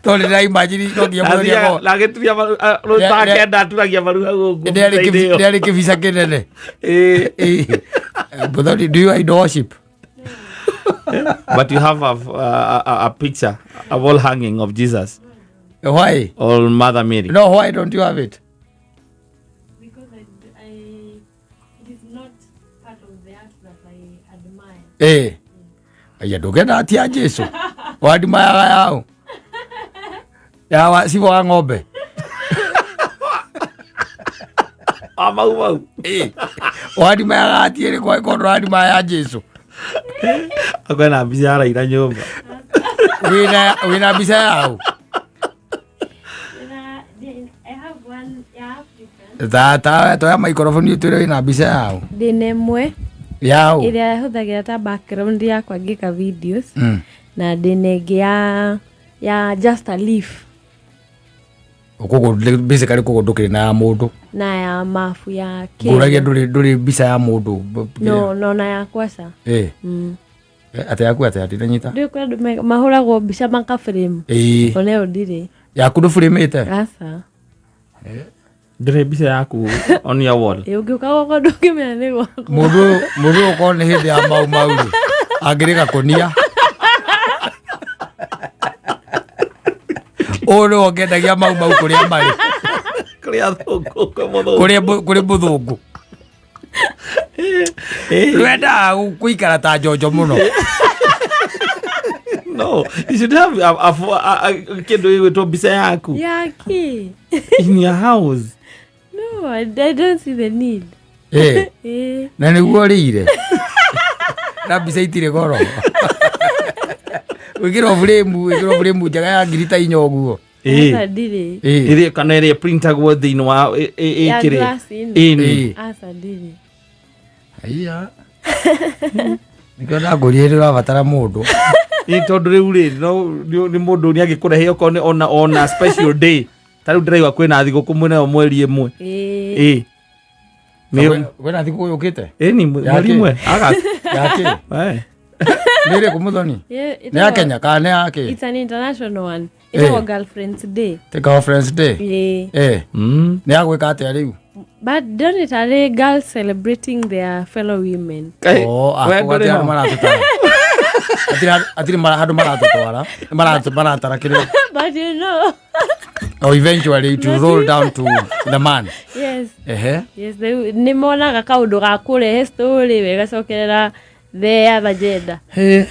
Speaker 2: tondũ ndĩraimajini no nginya mũthoni akorwo
Speaker 1: Na agĩturia maru takenda aturagia maru hau ũguo mbica-inĩ ĩyo.
Speaker 2: nĩarĩ kĩbica kĩnene.
Speaker 1: Ĩĩ.
Speaker 2: Ĩĩ. Mũthoni, do you idol worship?
Speaker 1: But you have a picture, a wall hanging of Jesus
Speaker 2: Why?
Speaker 1: or Mother Mary.
Speaker 2: No, why don't you have it?
Speaker 5: Because it is not part of the art that I admire.
Speaker 2: Ĩĩ aya ndũngĩenda atia Jesu wandimayaga yao ya wa cibo wa ng'ombe.
Speaker 1: Ah, mau mau.
Speaker 2: Ĩĩ wandimayaga atiĩrĩ kwa korwo ndũrandimaya ya Jesu.
Speaker 1: Akwena mbica ya Raila nyũmba.
Speaker 2: Wĩna mbica yao?
Speaker 5: I have one ya African.
Speaker 2: Ta toya microphone ũtwĩre wĩna mbica yao.
Speaker 5: Ndĩna ĩmwe
Speaker 2: Yao?
Speaker 5: Ĩrĩa hũthagĩra ta background yakwa ngĩka videos, na ndĩna ĩngĩ ya just a leaf.
Speaker 2: Koguo basically koguo ndũkĩrĩ na ya mũndũ?
Speaker 5: Na ya mabu ya
Speaker 2: Ngũragia
Speaker 5: Kenya.
Speaker 2: ndũrĩ mbica ya mũndũ?
Speaker 5: No na yakwa ca.
Speaker 2: Ĩĩ. Atĩ yaku atĩa? Ndinanyita.
Speaker 5: Ndũĩ kũrĩ andũ mahũragwo mbica maka frame.
Speaker 2: Ĩĩ.
Speaker 5: Ona ĩyo ndirĩ.
Speaker 2: Yaku ndũburimĩte?
Speaker 5: Aca.
Speaker 1: Ndĩrĩ mbica yaku on your wall?
Speaker 5: Ĩ, ũngĩũka gwakwa ndũngĩmenya nĩ gwakwa.
Speaker 2: Mũndũ ũyũ korwo nĩ hĩndĩ ya mau mau rĩ, angĩrĩ gakũnia ũyũ nĩwe ũngĩendagia mau mau kũrĩa marĩ.
Speaker 1: Kũrĩ athũngũ, kwĩ mũthũngũ.
Speaker 2: Kũrĩ mũthũngũ. Rwendaga gũikara ta njonjo mũno.
Speaker 1: No, you should have a kĩndũ gĩgwĩtwo mbica yaku
Speaker 5: Yaki.
Speaker 1: in your house.
Speaker 5: No, I don't see the need.
Speaker 2: Eh,
Speaker 5: Eh.
Speaker 2: na nĩguo ũrĩire na mbica itirĩ goro. Wĩkĩrwo burĩmu, wĩkĩrwo burĩmu njega ya ngiri ta inya ũguo.
Speaker 1: Ĩĩ.
Speaker 5: Aca ndirĩ.
Speaker 2: Ĩĩ.
Speaker 1: Ĩrĩa kana ĩrĩa printagwo thĩinĩ wa
Speaker 5: Ya
Speaker 1: ĩkĩrĩ
Speaker 5: glass ĩno.
Speaker 1: ĩni.
Speaker 5: Aca ndirĩ.
Speaker 2: Aiya. Nĩkĩo ndakũria hĩndĩ ũrabatara mũndũ.
Speaker 1: Ĩ tondũ rĩu rĩ no nĩ mũndũ nĩ angĩkũrehe okorwo nĩ ona special day, ta rĩu ndĩraigua kwĩna thigũkũ mwĩnayo mweri ĩmwe.
Speaker 5: Eh.
Speaker 1: Ĩ nĩ
Speaker 2: Kwĩna thikũ yũkĩte?
Speaker 1: ĩni mweri ĩmwe August.
Speaker 2: Yake?
Speaker 1: Eh.
Speaker 2: Nĩ ĩrĩkũ mũthoni?
Speaker 5: Yeah,
Speaker 2: Nĩ ya Kenya kana nĩ ya kĩ?
Speaker 5: It's an international one. Ĩtagwo Girlfriends Day.
Speaker 2: Ti Girlfriends Day?
Speaker 5: Yeah.
Speaker 2: Eh. Nĩ ya gwĩka atĩa rĩu?
Speaker 5: But don't it are girls celebrating their fellow women?
Speaker 1: Kaĩ,
Speaker 2: Oh, ah,
Speaker 1: we
Speaker 2: koguo
Speaker 1: ndũrĩ
Speaker 2: hatirĩ
Speaker 1: ho?
Speaker 2: handũ maratũtwara. Hatirĩ handũ maratũtwara. Maratara kĩrĩa.
Speaker 5: But you know.
Speaker 2: Oh, eventually it will roll down to the man.
Speaker 5: Yes.
Speaker 2: Ehe.
Speaker 5: Yes, nĩ monaga kaũndũ ga kũrehe story wegacokerera the other gender.
Speaker 2: He.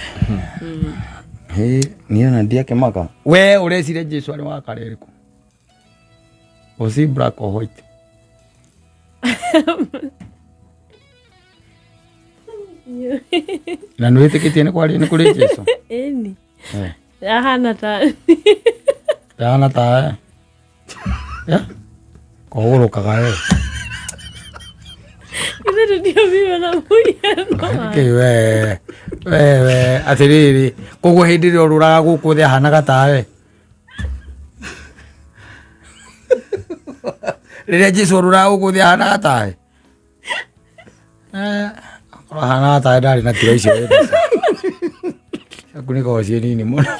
Speaker 2: He, niĩ ona ndiakĩmaka. We ũreciria Jesu arĩ wa kara ĩrĩkũ? Was he black or white? Na nĩ wĩtĩkĩtie nĩ kwarĩ nĩ kũrĩ Jesu?
Speaker 5: Ĩni.
Speaker 2: Eh.
Speaker 5: Ahana ta
Speaker 2: Ahana ta eh. Kogũrũkaga eh.
Speaker 5: Ithe tũtiombirwo na mũhiano.
Speaker 2: Kĩ we we we atĩrĩrĩ, koguo hĩndĩ ĩrĩa ũrũraga gũkũ thĩ ahanaga tawe. Rĩrĩa Jesu ũrũraga gũkũ thĩ ahanaga tawe. Akorwo ahanaga tawe ndarĩ na kiro icio wĩ nacio. Ciaku nĩ ikoragwo ciĩ nini mũno.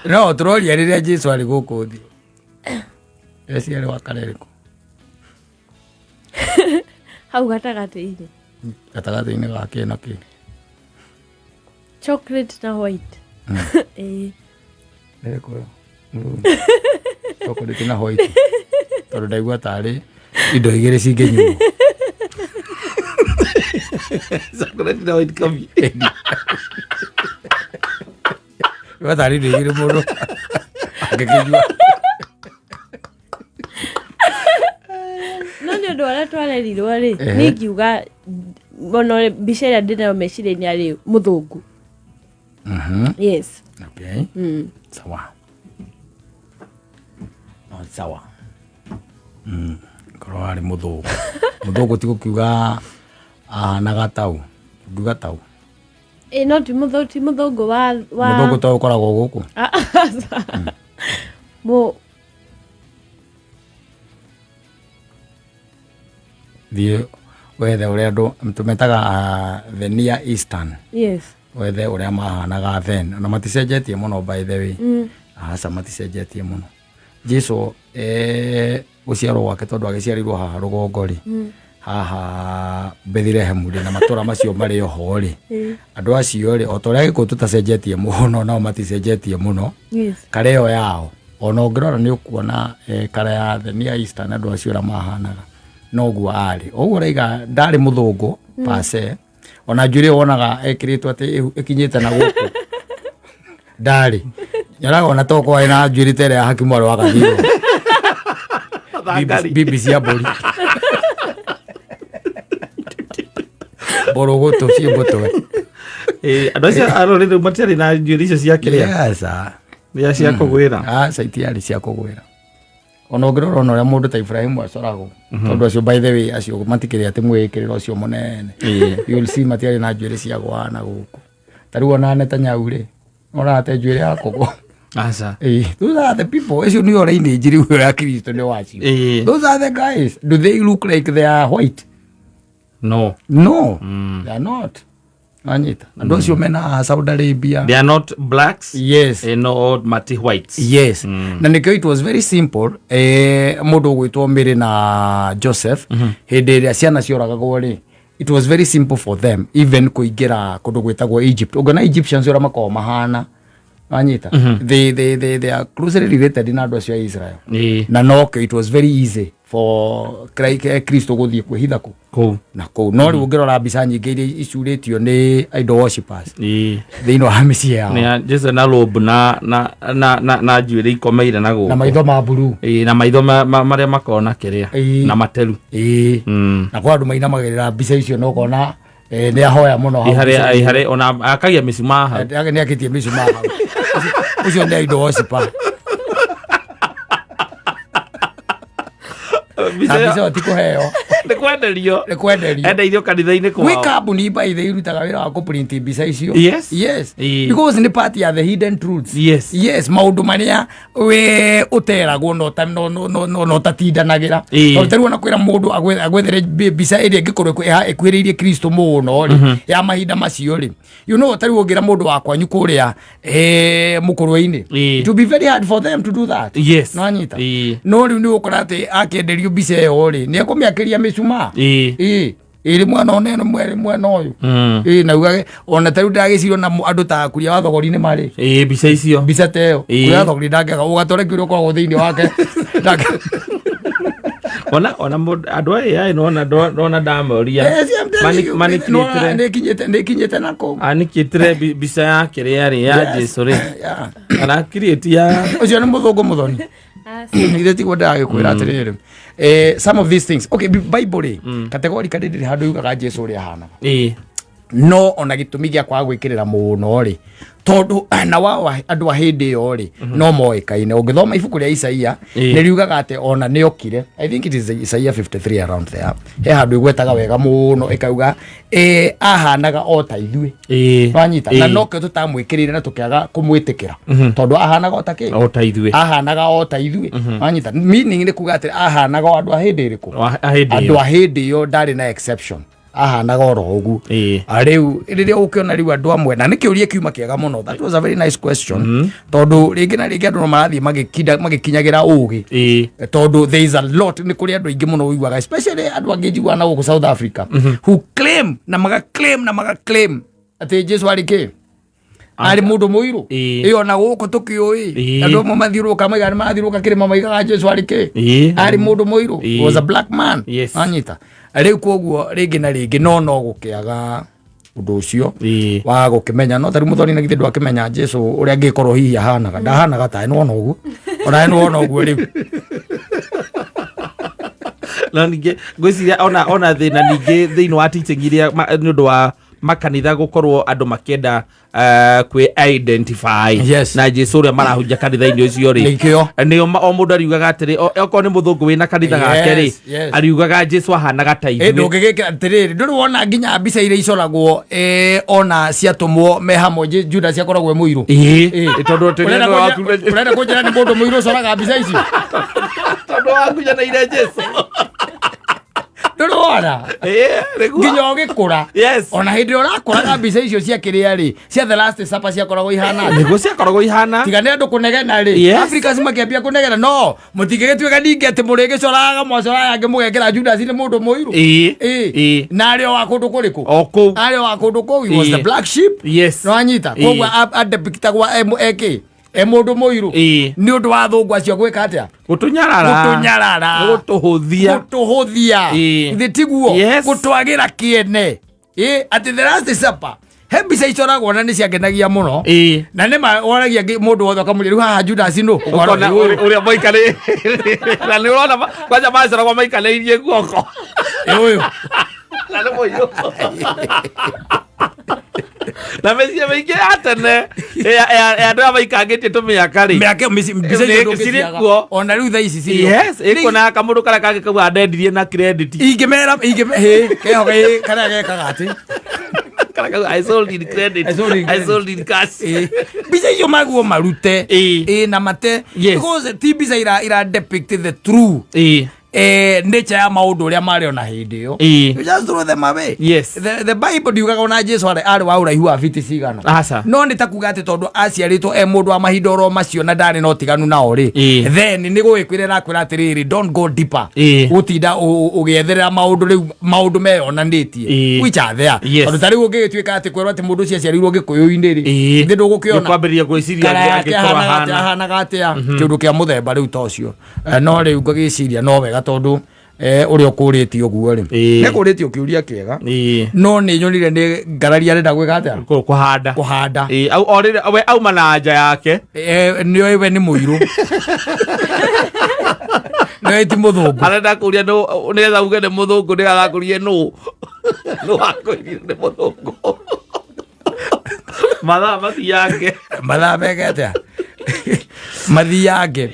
Speaker 2: No tũroria rĩrĩa Jesu arĩ gũkũ thĩ. Eci arĩ wa kara ĩrĩkũ?
Speaker 5: Hau gatagatĩ-inĩ.
Speaker 2: Gatagatĩ-inĩ ga kĩ na kĩ?
Speaker 5: Chocolate na white. Eh.
Speaker 2: Nĩrĩkũ ĩyo? Chocolate na white. Tondũ ndaigua tarĩ indo igĩrĩ cingĩnyuo.
Speaker 1: Chocolate na white coffee.
Speaker 2: Ndaigua tarĩ indo igĩrĩ mũndũ angĩkĩnyua.
Speaker 5: No nĩ ũndũ ũrĩa twarerirwo rĩ, niĩ ngiuga ona mbica ĩrĩa ndĩnayo meciria-inĩ arĩ mũthũngũ. Yes.
Speaker 2: Okay. Sawa. No, sawa. Korwo arĩ mũthũngũ. Mũthũngũ ti gũkiuga ahanaga tau. Ngiuga tau.
Speaker 5: No ti mũthũngũ, ti mũthũngũ wa
Speaker 2: Mũthũngũ to ũkoragwo gũkũ. Thiĩ wethe ũrĩa andũ tũmetaga the Near Eastern.
Speaker 5: Yes.
Speaker 2: Wethe ũrĩa mahanaga then. Na maticenjetie mũno by the way. Aca maticenjetie mũno. Jesu gũciarwo gwake tondũ agĩciarirwo haha rũgongo rĩ. Haha Bethlehem rĩ na matũra macio marĩ oho rĩ. Andũ acio rĩ o ta ũrĩa gĩkũyũ tũtacenjetie mũno nao maticenjetie mũno.
Speaker 5: Yes.
Speaker 2: Kara ĩyo yao ona ũngĩrora nĩ ũkuona kara ya the Near Eastern andũ acio ũrĩa mahanaga noguo arĩ. Ũguo ũraiga ndarĩ mũthũngũ per se. Ona njuĩrĩ wonaga ĩkĩrĩtwo atĩ ĩkinyĩte na gũkũ. Ndarĩ. Nyonaga ona to kwarĩ na njuĩrĩ ta ĩrĩa ya hakimu arĩ wa Gathiro. Bibi cia mbũri. Mbũrũgũtũ ciĩ mbũtwe.
Speaker 1: Andũ acio a rũrĩrĩ rũu matiarĩ na njuĩrĩ icio cia kĩrĩa?
Speaker 2: Yes, ah.
Speaker 1: Cia cia kũgwĩra.
Speaker 2: Aca itiarĩ cia kũgwĩra. Ona ũngĩrora ona ũrĩa mũndũ ta Ibrahimu acoragwo. Tondũ acio by the way acio matikĩrĩ atĩ mwĩkĩrĩro ũcio mũnene. You will see matiarĩ na njuĩrĩ cia gũana gũkũ. Ta rĩu ona Netanyahu rĩ, onaga te njuĩrĩ ya kũgwa.
Speaker 1: Aca.
Speaker 2: Those are the people. Acio nĩo lineage rĩu ya Kristo nĩ wacio. Those are the guys. Do they look like they are white?
Speaker 1: No.
Speaker 2: No. They are not. Anyita. Andũ acio mena Saudi Arabia.
Speaker 1: They are not blacks.
Speaker 2: Yes.
Speaker 1: No mati whites.
Speaker 2: Yes. Na nĩkĩo it was very simple. Mũndũ ũgwĩtwo Mary na Joseph hĩndĩ ĩrĩa ciana cioragagwo rĩ, it was very simple for them even kũingĩra kũndũ gwĩtagwo Egypt. Ũngĩona Egyptians ũrĩa makoragwo mahana Wanyita, they are closely related na andũ acio a Israel. Na nokĩo it was very easy for Kristo gũthiĩ kwĩhitha kũ
Speaker 1: Kũu.
Speaker 2: Na kũu. No rĩu ũngĩrora mbica nyingĩ iria icurĩtio nĩ idol worshippers thĩinĩ wa mĩciĩ yao,
Speaker 1: Nĩ ya Jesu na robe na njuĩrĩ ikomeire na
Speaker 2: na
Speaker 1: gũkũ.
Speaker 2: Maitho ma blue.
Speaker 1: Ĩĩ, na maitho marĩa makoragwo na kĩrĩa na materu.
Speaker 2: Na kwa andũ mainamagĩrĩra mbica icio na ũkona nĩ ahoya mũno hau
Speaker 1: Ĩ harĩa
Speaker 2: mbica-inĩ.
Speaker 1: ĩ harĩa ona akagia mĩcumaa hau.
Speaker 2: Nĩ akĩtie mĩcumaa hau. Ũcio nĩ idol worshiper.
Speaker 1: Mbica
Speaker 2: Na
Speaker 1: ĩyo
Speaker 2: mbica ĩyo ti kũheo.
Speaker 1: Nĩ kwenderio.
Speaker 2: Nĩ kwenderio.
Speaker 1: Endeirio kanitha-inĩ
Speaker 2: Gwĩ
Speaker 1: kwao.
Speaker 2: kambuni by the irutaga wĩra wa kũprint mbica icio. Yes. Because nĩ part ya the hidden truths. Yes, maũndũ marĩa we ũteragwo no ũtatindanagĩra. Tondũ ta rĩu ona kwĩra mũndũ agwethere mbica ĩrĩa ĩngĩkorwo ĩkuhĩrĩirie Kristo mũno rĩ, ya mahinda macio rĩ, ta rĩu ũngĩra mũndũ wa kwanyu kũrĩa mũkũrwe-inĩ, it will be very hard for them to do that. Nĩwanyita? No rĩu nĩ ũgũkora atĩ akĩenderio mbica ĩyo rĩ, nĩ ekũmĩakĩria mĩcumaa. Ĩĩ, ĩrĩ mwena ũna, ĩno mwena mwena ũyũ. Ĩĩ, na ugage ona ta rĩu ndagĩcirio na andũ ta akuria wa thogori-inĩ marĩ
Speaker 1: Ĩĩ, mbica icio.
Speaker 2: Mbica ta ĩyo. Kuria wa thogori ndangĩaga ũgatore kĩũria ũkoragwo thĩinĩ wake.
Speaker 1: Ona andũ aya AI nona ndona ndamoria.
Speaker 2: Eh, see, I'm telling you,
Speaker 1: Manikĩtire.
Speaker 2: nĩkinyĩte nako.
Speaker 1: Anikĩtire mbica ya kĩrĩa rĩ, ya Jesu rĩ, arakiriĩti ya
Speaker 2: Ũcio nĩ mũthũngũ mũthoni. Ithe tiguo ndĩragĩkwĩra atĩrĩrĩ, some of these things, okay, Bible rĩ, categorically ndĩrĩ handũ yugaga Jesu ũrĩa ahanaga. No ona gĩtũmi gĩa kwaga gwĩkĩrĩra mũno rĩ, tondũ na wa andũ a hĩndĩ ĩyo rĩ, no moĩkaine. Ũngĩthoma ibuku rĩa Isaia, nĩ riugaga atĩ ona nĩ okire, I think it is Isaia 53 around there, he handũ ĩgwetaga wega mũno ĩkauga ahanaga o ta ithuĩ. Wanyita? Na nokĩo tũtamwĩkĩrĩire na tũkĩaga kũmwĩtĩkĩra, tondũ ahanaga o ta kĩ?
Speaker 1: O ta ithuĩ.
Speaker 2: Ahanaga o ta ithuĩ. Wanyita? Meaning nĩ kuga atĩ ahanaga o andũ a hĩndĩ ĩrĩkũ?
Speaker 1: A hĩndĩ
Speaker 2: Andũ
Speaker 1: ĩyo.
Speaker 2: a hĩndĩ ĩyo, ndarĩ na exception, ahanaga oro ũguo. Rĩu rĩrĩa ũkĩona rĩu andũ amwe, na nĩ kĩũria kiuma kĩega mũno, that was a very nice question, tondũ rĩngĩ na rĩngĩ andũ no marathiĩ magĩkinda magĩkinyagĩra ũgĩ, tondũ there is a lot, nĩ kũrĩ andũ aingĩ mũno ũiguaga, especially andũ angĩ njiguaga na gũkũ South Africa, who claim na maga claim na maga claim atĩ Jesu arĩ kĩ, arĩ mũndũ mũirũ. Ĩyo na gũkũ tũkĩũĩ, andũ amwe mathiũrũrũka maiga nĩ marathiũrũrũka kĩrĩma maigaga Jesu arĩ kĩ, arĩ mũndũ mũirũ, was a black man. Anyita? Rĩu koguo rĩngĩ na rĩngĩ no gũkĩaga ũndũ ũcio wa gũkĩmenya. No tarĩu mũthoni na githĩ ndwakĩmenya Jesu ũrĩa angĩkorwo hihi ahanaga? Ndahanaga taĩ, nĩwona ũguo, onawe nĩwona ũguo rĩu.
Speaker 1: No ningĩ ngwĩciria ona thĩna ningĩ thĩinĩ wa teaching iria nĩ ũndũ wa makanitha gũkorwo andũ makĩenda kwĩ identify na Jesu ũrĩa marahunjia kanitha-inĩ ũcio rĩ.
Speaker 2: Nĩkĩo.
Speaker 1: Nĩo o mũndũ ariugaga atĩrĩ, okorwo nĩ mũthũngũ wĩna kanitha gake rĩ, ariugaga Jesu ahanaga ta ithuĩ.
Speaker 2: Ndũngĩgĩkĩra atĩrĩrĩ, ndũrĩ wona nginya mbica iria icoragwo ona ciatũmwo me hamwe, Judas akoragwo e mũirũ.
Speaker 1: Ĩĩ, tondũ atĩ
Speaker 2: Ũrenda
Speaker 1: nĩ
Speaker 2: ũrenda kũnjĩra nĩ mũndũ mũirũ ũcoraga mbica icio?
Speaker 1: Tondũ wakunyanĩire Jesu.
Speaker 2: Ndũrĩ wona?
Speaker 1: Ĩĩ, nĩguo.
Speaker 2: Nginya ũgĩkũra, ona hĩndĩ ĩrĩa ũrakũraga, mbica icio cia kĩrĩa rĩ, cia The Last Supper, ciakoragwo ihana atĩa?
Speaker 1: Nĩguo ciakoragwo ihana.
Speaker 2: Tiga nĩ andũ kũnegena rĩ, Africans makĩambia kũnegena, no mũtingĩgĩtuĩka ningĩ atĩ mũrĩgĩcoraga mwacoraga angĩ mũgekĩra Judas nĩ mũndũ mũirũ. Na arĩ o wa kũndũ kũrĩkũ?
Speaker 1: O kũu.
Speaker 2: Arĩ o wa kũndũ kũu, he was the black sheep. Nĩwanyita? Koguo adepictagwo eke e mũndũ mũirũ nĩ ũndũ wa thũngũ acio gwĩka atĩa?
Speaker 1: Gũtũnyarara.
Speaker 2: Gũtũnyarara.
Speaker 1: Gũtũhũthia.
Speaker 2: Gũtũhũthia. Githĩ tiguo?
Speaker 1: Yes.
Speaker 2: Gũtwagĩra kĩene. Ĩ atĩ The Last Supper he mbica icoragwo na nĩ ciangenagia mũno. Na nĩ ma woragia mũndũ wothe ũkamũria, rĩu haha Judas nũ?
Speaker 1: Ũkona ũrĩa maikarĩ na nĩ ũrona kwanja macoragwo maikarĩirie guoko.
Speaker 2: Ĩ ũyũ.
Speaker 1: Na nĩ mũiyũ na mĩciĩ mĩingĩ ya tene ya andũ aya maikangĩtie tũmĩaka rĩ.
Speaker 2: Mĩaka mbica icio
Speaker 1: Nĩ-
Speaker 2: ndũngĩciaga.
Speaker 1: cirĩ kuo.
Speaker 2: Ona rĩu thaa ici cirĩ.
Speaker 1: Yes, ĩkuo na kamũndũ karĩa kangĩ kauga ndendirie na credit.
Speaker 2: Ingĩmera hĩ keho karĩa gekaga atĩ
Speaker 1: karĩa kauga I sold in credit.
Speaker 2: I sold in
Speaker 1: I
Speaker 2: credit.
Speaker 1: sold in cash.
Speaker 2: Mbica icio maguo marute. Ĩ na mate. Because ti mbica ira depict the true. Nature ya maũndũ ũrĩa marĩ ona hĩndĩ ĩyo, you just throw them away. The Bible ndiugaga ona Jesu arĩ wa ũraihu wa fiti cigana.
Speaker 1: Aca.
Speaker 2: No nĩ ta kuga atĩ tondũ aciarĩtwo e mũndũ wa mahinda oro macio na ndarĩ na ũtiganu nao rĩ, then nĩ gũgĩkwĩra ĩrakwĩra atĩrĩrĩ, don't go deeper, gũtinda ũgĩetherera maũndũ rĩu maũndũ meyonanĩtie, which are there. Tondũ ta rĩu ũngĩgĩtuĩka atĩ kwĩrwo atĩ mũndũ ũcio aciarĩirwo Gĩkũyũ-inĩ rĩ, thĩ ndũgũkĩona
Speaker 1: Nĩkwambĩrĩria gwĩciria
Speaker 2: kara yake
Speaker 1: angĩkorwo
Speaker 2: ahanaga atĩa,
Speaker 1: ahana.
Speaker 2: ahanaga atĩa, kĩũndũ kĩa mũthemba rĩu ta ũcio. No rĩu ngagĩciria no wega tondũ ũrĩa ũkũrĩtie ũguo rĩ, nĩ kũrĩtio kĩũria kĩega, no nĩ nyonire nĩ ngarari arenda gwĩka atĩa?
Speaker 1: Kũhanda.
Speaker 2: Kũhanda.
Speaker 1: O rĩrĩa we auma na nja yake.
Speaker 2: Nĩoĩ we nĩ mũirũ, nĩoĩ ti mũthũngũ.
Speaker 1: Arenda kũria nĩgetha uge nĩ mũthũngũ, nĩgetha akũrie nũ nũ wakwĩrire nĩ mũthũngũ. Mathaa mathiange.
Speaker 2: Mathaa meke atĩa? Mathiange.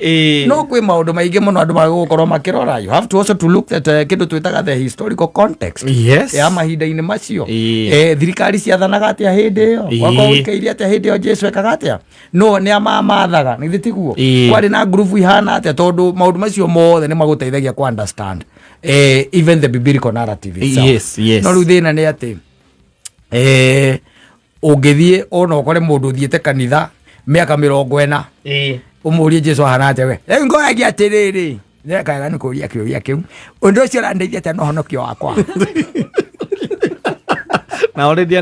Speaker 2: No kwĩ maũndũ maingĩ mũno andũ magũkorwo makĩrora. You have to also to look at kĩndũ twĩtaga the historical context ya mahinda-inĩ macio. Thirikari ciathanaga atĩa hĩndĩ ĩyo? Gwakorwo gũikaire atĩa hĩndĩ ĩyo? Jesu ekaga atĩa? No nĩ amamathaga nĩ tiguo? Kwarĩ na ngurubu ihana atĩa? Tondũ maũndũ macio mothe nĩ magũteithagia ku understand even the biblical narrative itself.
Speaker 1: Yes.
Speaker 2: No rĩu thĩna nĩ atĩ ũngĩthiĩ ona ũkore mũndũ ũthiĩte kanitha mĩaka 40, ũmũrie Jesu ahana atĩa, we rĩu ngoragia atĩrĩrĩ, nĩkaga nĩ kũria kĩũria kĩu, ũndũ ũcio ũrandeithia atĩa na ũhonokio wakwa?
Speaker 1: Na already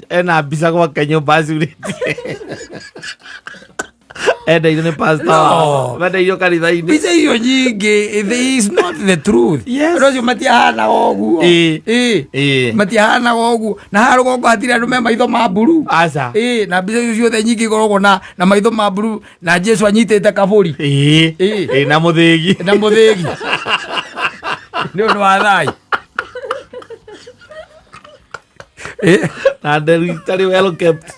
Speaker 1: ena mbica gwake nyũmba acurĩtie endeire nĩ pastor.
Speaker 2: No.
Speaker 1: Wendeirio kanitha-inĩ.
Speaker 2: Mbica icio nyingĩ, it is not the truth. Ũndũ ũcio matiahanaga ũguo. Matiahanaga ũguo, na haha rũgongo hatirĩ andũ me maitho ma mburu.
Speaker 1: Aca.
Speaker 2: Na mbica icio ciothe nyingĩ ikoragwo na maitho ma mburu na Jesu anyitĩte kabũri.
Speaker 1: Na mũthĩgi.
Speaker 2: Na mũthĩgi nĩ ũndũ wa thai.
Speaker 1: Na nderu itarĩ well kept.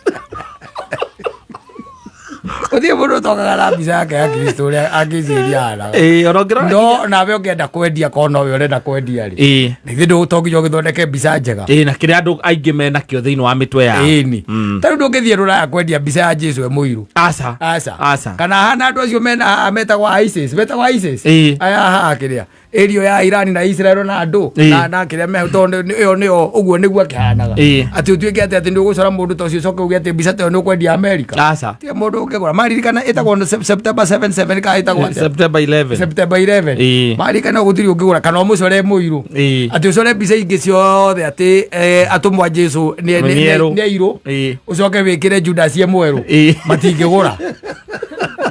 Speaker 2: Gũtirĩ mũndũ ũtokaga na mbica yake ya Kristo ũrĩa angĩciria ahanaga.
Speaker 1: Ona ũngĩrora
Speaker 2: No nawe ũngĩenda kwendia, korwo nowe ũrenda kwendia rĩ, nĩ ndũ to nginya ũgĩthondeke mbica njega.
Speaker 1: Na kĩrĩa andũ aingĩ menakĩo thĩinĩ wa mĩtwe yao.
Speaker 2: Ĩni, ta rĩu ndũngĩthiĩ rũraya kwendia mbica ya Jesu e mũirũ.
Speaker 1: Aca.
Speaker 2: Aca.
Speaker 1: Aca.
Speaker 2: Kana hana andũ acio mena metagwo ISIS, metagwo ISIS, aya haha kĩrĩa ĩrio ya Iran na Israel na andũ na kĩrĩa me tondũ ĩyo nĩyo ũguo nĩguo akĩhanaga. Atĩ ũtuĩke atĩ nĩ ũgũcora mũndũ ta ũcio, ũcoke uge atĩ mbica ta ĩyo nĩ ũkwendia America.
Speaker 1: Aca.
Speaker 2: Tiga mũndũ ũngĩgũra maririkana ĩtagwo September 7 kana ĩtagwo atĩa?
Speaker 1: September 11.
Speaker 2: September 11. Maririkana gũtirĩ ũngĩgũra kana ũmũcore mũirũ, atĩ ũcore mbica ingĩ ciothe atĩ atũmwo a Jesu
Speaker 1: Nĩ erũ.
Speaker 2: nĩ airũ, ũcoke wĩkĩre Judas e mwerũ, matingĩgũra.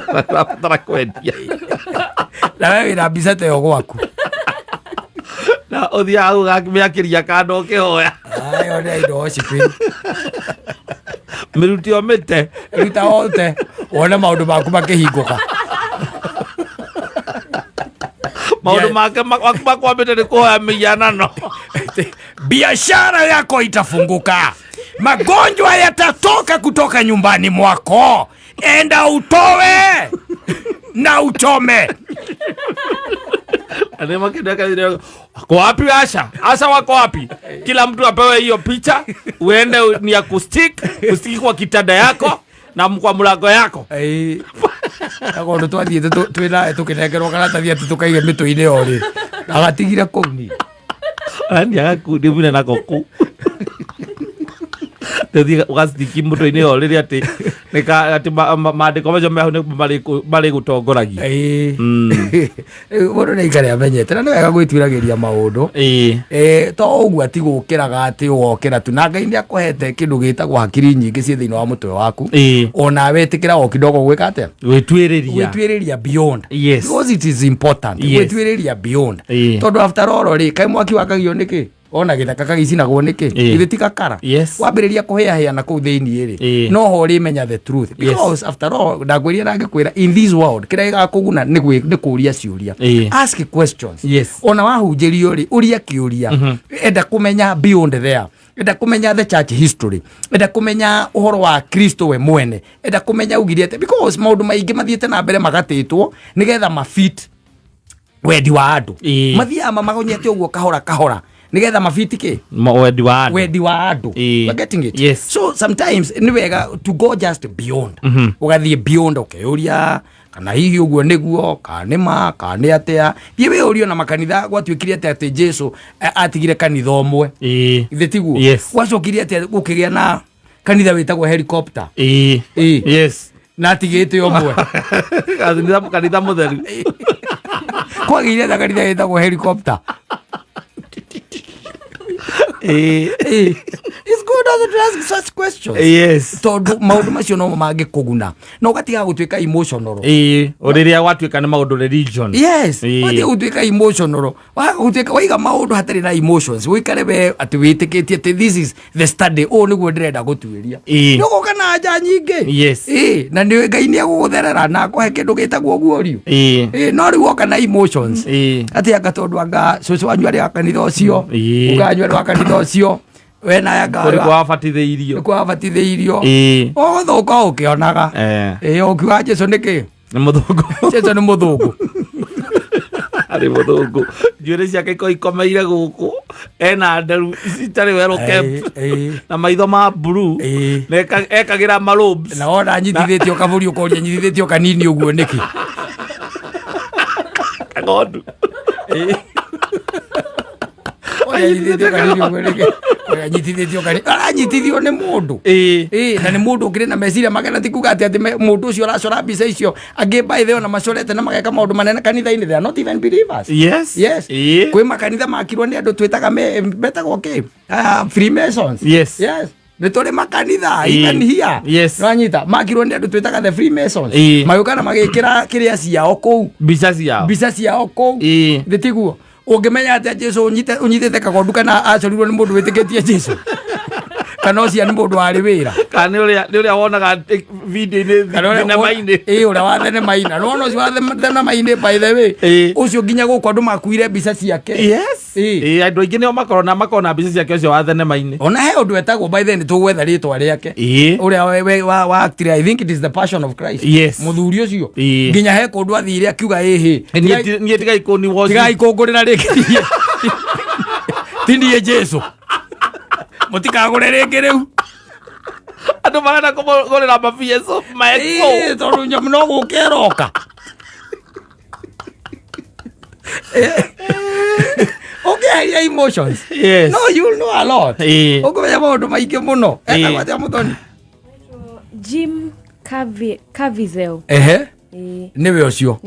Speaker 1: Rabatara kwendia.
Speaker 2: Na we wĩna mbica ta ĩyo gwaku.
Speaker 1: Na ũthiaga ũgakĩmĩakĩria kando ũkĩhoya.
Speaker 2: Ayo nĩ indo worshiping.
Speaker 1: Mĩruti o mĩte.
Speaker 2: Ruta ote wone maũndũ maku makĩhingũka.
Speaker 1: Maũndũ make makwambĩte nĩ kũhoya mĩhianano.
Speaker 2: Biashara yako itafunguka, magonjwa yatatoka kutoka nyumbani mwako, enda utoe na uchome.
Speaker 1: Nĩ makĩenda kanitha, wako wapi Asha? Asha wako wapi? Kila mtu apewe hiyo picha, uende ni ya kustick, kustiki kwa kitanda yako na kwa mlango yako.
Speaker 2: Akorwo twathiĩte twĩnawe tũkĩnengerwo karatathi atĩ tũkaige mĩtwe-inĩ yo rĩ, agatigire kũu ni.
Speaker 1: Ani agakundi mune nako kũu. Tũthiĩ ũgacitiki mũtwe-inĩ o rĩrĩa atĩ nĩka atĩ maandĩko macio me hau nĩ marĩgũtongoragia.
Speaker 2: Mũndũ nĩ aikare amenyete na nĩ wega gwĩtuĩragĩria maũndũ. To ũguo ati gũkĩraga atĩ ũgokĩra tu, na Ngai nĩ akũhete kĩndũ gĩtagwo hakiri nyingĩ ciĩ thĩinĩ wa mũtwe waku. Onawe ĩtĩkĩra o kidogo gwĩka atĩa?
Speaker 1: Gwĩtuĩrĩria.
Speaker 2: Gwĩtuĩrĩria beyond. Because it is important. Gwĩtuĩrĩria beyond. Tondũ after all rĩ, kaĩ mwaki wakagio nĩkĩ? Ona gĩthaka kagĩcinagwo nĩkĩ? Githĩ ti gakara? Wambĩrĩria kũhĩahĩa na kũu thĩinĩ rĩ, no ho ũrĩmenya the truth. Because after all, ndakwĩrire na ngĩkwĩra, in this world kĩrĩa gĩgakũguna nĩ kũũria ciũria. Ask questions. Ona wahunjĩrio rĩ, ũria kĩũria. Enda kũmenya beyond there. Enda kũmenya the church history. Enda kũmenya ũhoro wa Kristo we mwene. Enda kũmenya ugire atĩa, because maũndũ maingĩ mathiĩte na mbere magatĩtwo nĩgetha mafit wendi wa andũ. Mathiaga mamagonyete ũguo kahora kahora nĩgetha mafiti kĩ?
Speaker 1: Wendi wa andũ.
Speaker 2: Wendi wa andũ. We're getting it? So sometimes nĩ wega to go just beyond. Ũgathiĩ beyond ũkeyũria Kana hihi ũguo nĩguo, kana nĩ ma, kana nĩ atĩa. Thiĩ wĩyũrie ona makanitha gwatuĩkire atĩa atĩ Jesu atigire kanitha ũmwe. Githĩ tiguo?
Speaker 1: Yes.
Speaker 2: Gwacokire atĩa gũkĩgĩa na kanitha wĩtagwo helicopter?
Speaker 1: Yes.
Speaker 2: Na atigĩte ũmwe.
Speaker 1: Kanitha kanitha mũtheru.
Speaker 2: Kwagĩire na kanitha wĩtagwo helicopter. It's good also to ask such questions. Tondũ maũndũ macio nomo mangĩkũguna na ũgatiga gũtuĩka emotional.
Speaker 1: O rĩrĩa gwatuĩka nĩ maũndũ religion.
Speaker 2: Yes. Watiga gũtuĩka emotional, waga gũtuĩka waiga maũndũ hatarĩ na emotions, ũikare we atĩ wĩtĩkĩtie atĩ this is the study, ũũ nĩguo ndĩrenda gũtuĩria. Nĩ ũgũka na anja nyingĩ. Na nĩ Ngai nĩ egũgũtherera na akũhe kĩndũ gĩtagwo guorio. No rĩu woka na emotions, atĩ anga tondũ anga cũcũ wanyu arĩ wa kanitha ũcio, ũkanyu arĩ wa kanitha ũcio, we naye anga
Speaker 1: Kũrĩ kwa wabatithĩirio.
Speaker 2: Nĩkuo wabatithĩirio. Ũgũthũka ũkĩonaga. Ũkiuga Jesu nĩkĩ?
Speaker 1: Nĩ mũthũngũ.
Speaker 2: Jesu nĩ mũthũngũ.
Speaker 1: Arĩ mũthũngũ. Njuĩrĩ ciake ikoragwo ikomeire gũkũ. Ena nderu citarĩ well kept. Na maitho ma blue. Na ekagĩra ma lobes.
Speaker 2: Na wona nyitithĩtio kabũri ũkoria nyitithĩtio kanini ũguo nĩkĩ?
Speaker 1: Kagondu.
Speaker 2: Ũrĩa nyitithĩtio kanini ũguo nĩkĩ? Ũrĩa nyitithĩtio kanini. Aranyitithio nĩ mũndũ. Na nĩ mũndũ ũkĩrĩ na meciria make, na ti kuga atĩ mũndũ ũcio ũracora mbica icio angĩ by the way ona macorete na mageka maũndũ manene kanitha-inĩ, they are not even believers. Yes. Kwĩ makanitha makirwo nĩ andũ twĩtaga metagwo kĩ? Freemasons. Yes. Nĩ tũrĩ makanitha even here. Nĩwanyita? Makirwo nĩ andũ twĩtaga the Freemasons. Magĩũka na magĩkĩra kĩrĩa ciao kũu.
Speaker 1: Mbica ciao.
Speaker 2: Mbica ciao kũu. Nĩ tiguo? Ũngĩmenya atĩa Jesu ũnyitĩte kagondu kana acorirwo nĩ mũndũ wĩtĩkĩtie Jesu? Kana ũcio nĩ mũndũ warĩ wĩra?
Speaker 1: Kana nĩ ũrĩa wonaga video-inĩ,
Speaker 2: Kana ũrĩa
Speaker 1: thenema-inĩ.
Speaker 2: Ũrĩa wa thenema-inĩ. Na nĩwona ũcio wa thenema-inĩ, by the way. Ũcio nginya gũkũ andũ makuire mbica ciake.
Speaker 1: Andũ aingĩ nĩo makona mbica ciake ũcio wa thenema-inĩ.
Speaker 2: Ona he ũndũ etagwo, by the way, nĩ tũgwetha rĩtwa rĩake. Ũrĩa wa actor, I think it is the Passion of Christ. Mũthuri ũcio. Nginya he kũndũ athire akiuga ĩhĩ.
Speaker 1: Niĩ tigai kũni watch.
Speaker 2: Tigai kũngũrĩra rĩngĩ. Ti niĩ Jesu. Mũtikagũre rĩngĩ rĩu.
Speaker 1: Andũ marenda kũmũgũrĩra mabieco maekũ.
Speaker 2: Tondũ nyamũ no gũka ĩroka. Ũngĩeheria emotions. No, you'll know a lot. Ũkũmenya maũndũ maingĩ mũno. Etagwo atĩa Mũthoni?
Speaker 5: Jim Caviezel.
Speaker 2: Nĩwe ũcio.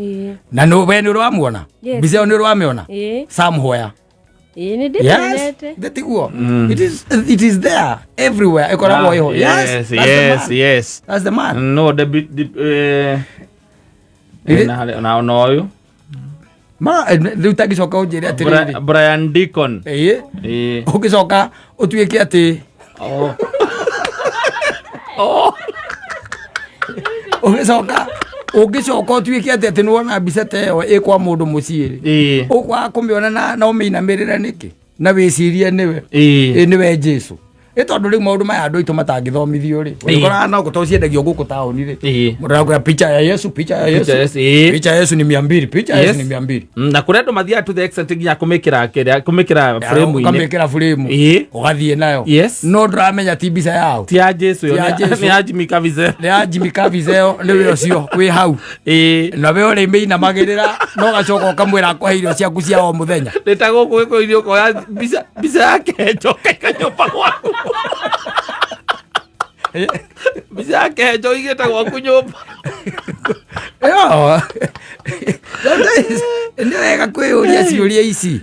Speaker 2: Na we nĩ ũramuona?
Speaker 5: Yes.
Speaker 2: Mbica ĩyo nĩ ũramĩona? Somewhere.
Speaker 5: Nĩ
Speaker 2: Yes.
Speaker 5: ndĩmĩonete.
Speaker 2: Nĩ tiguo? It is there everywhere. Ĩkoragwo ĩho. Yes, that's the man. That's the man.
Speaker 1: No, the
Speaker 2: Ĩrĩ-
Speaker 1: na harĩ- na ona ũyũ.
Speaker 2: Ma, rĩu tangĩcoka ũnjĩre atĩrĩrĩ.
Speaker 1: Brian Deacon.
Speaker 2: Ũngĩcoka ũtuĩke atĩ Ũngĩcoka ũtuĩke atĩ nĩwona mbica ta ĩyo ĩ kwa mũndũ mũciĩ rĩ. Ũkwaga kũmĩona na ũmĩinamĩrĩre nĩkĩ? Na wĩcirie nĩwe. Nĩwe Jesu. Ĩ tondũ rĩu maũndũ maya andũ aitũ matangĩthomithio rĩ. Ũkoraga no gũkorwo ciendagio gũkũ taũni rĩ. Mũndũ arakwĩra picha ya Yesu, picha ya Yesu.
Speaker 1: Picha ya Yesu,
Speaker 2: Picha ya Yesu ni mia mbili, picha ya Yesu ni mia mbili.
Speaker 1: Na kũrĩa andũ mathiaga to the extent nginya kũmĩkĩra kĩrĩa, kũmĩkĩra frame-inĩ.
Speaker 2: Ũkamĩkĩra frame. Ũgathiĩ nayo. No ndũramenya ti mbica yao.
Speaker 1: Ti ya Jesu ĩyo,
Speaker 2: Ti ya Jesu.
Speaker 1: nĩ ya Jimmy Caviezel.
Speaker 2: Nĩ ya Jimmy Caviezel, nĩwe ũcio wĩ hau. Na we ũrĩmĩinamagĩrĩra, na ũgacoka ũkamwĩra akũhe irio ciaku cia o mũthenya.
Speaker 1: Nĩ ta gũkũ gĩkũyũ-inĩ ũkoya mbica yake njoka ikanyũmba gwaku. Mbica yake njoka igĩte gwaku nyũmba.
Speaker 2: Yo. Sometimes nĩ wega kwĩyũria ciũria ici.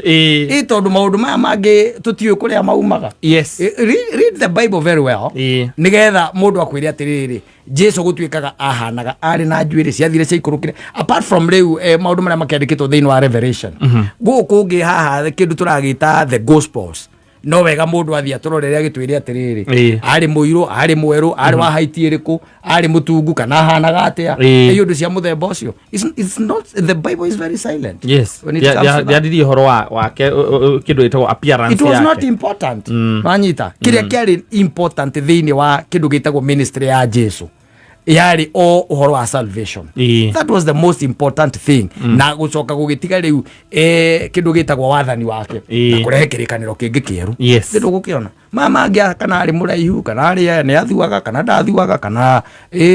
Speaker 2: Ĩ tondũ maũndũ maya mangĩ tũtiũĩ kũrĩa maumaga. Read the Bible very well. Nĩgetha mũndũ akwĩre atĩrĩrĩ, Jesu gũtuĩkaga ahanaga arĩ na njuĩrĩ ciathire ciaikũrũkire. Apart from rĩu, maũndũ marĩa makĩandĩkĩtwo thĩinĩ wa Revelation. Gũkũ ũngĩ haha kĩndũ tũragĩta the Gospels. No wega mũndũ athiĩ atũrorere agĩtwĩre atĩrĩrĩ, arĩ mũirũ, arĩ mwerũ, arĩ wa height ĩrĩkũ, arĩ mũtungu kana ahanaga atĩa. Ĩ ũndũ cia mũthemba ũcio. It's not, the Bible is very silent. When it comes to that.
Speaker 1: Ndĩaririe ũhoro wake, kĩndũ gĩtagwo appearance
Speaker 2: It was
Speaker 1: yake.
Speaker 2: not important. Wanyita? Kĩrĩa kĩarĩ important thĩinĩ wa kĩndũ gĩtagwo ministry ya Jesu. Yarĩ o ũhoro wa salvation. That was the most important thing. Na gũcoka gũgĩtiga rĩu kĩndũ gĩtagwo wathani wake na kũrehe kĩrĩkanĩro kĩngĩ kĩerũ.
Speaker 1: Yes.
Speaker 2: Nĩ ndũgũkĩona mama angĩ kana arĩ mũraihu, kana arĩ nĩ athuaga kana ndathuaga, kana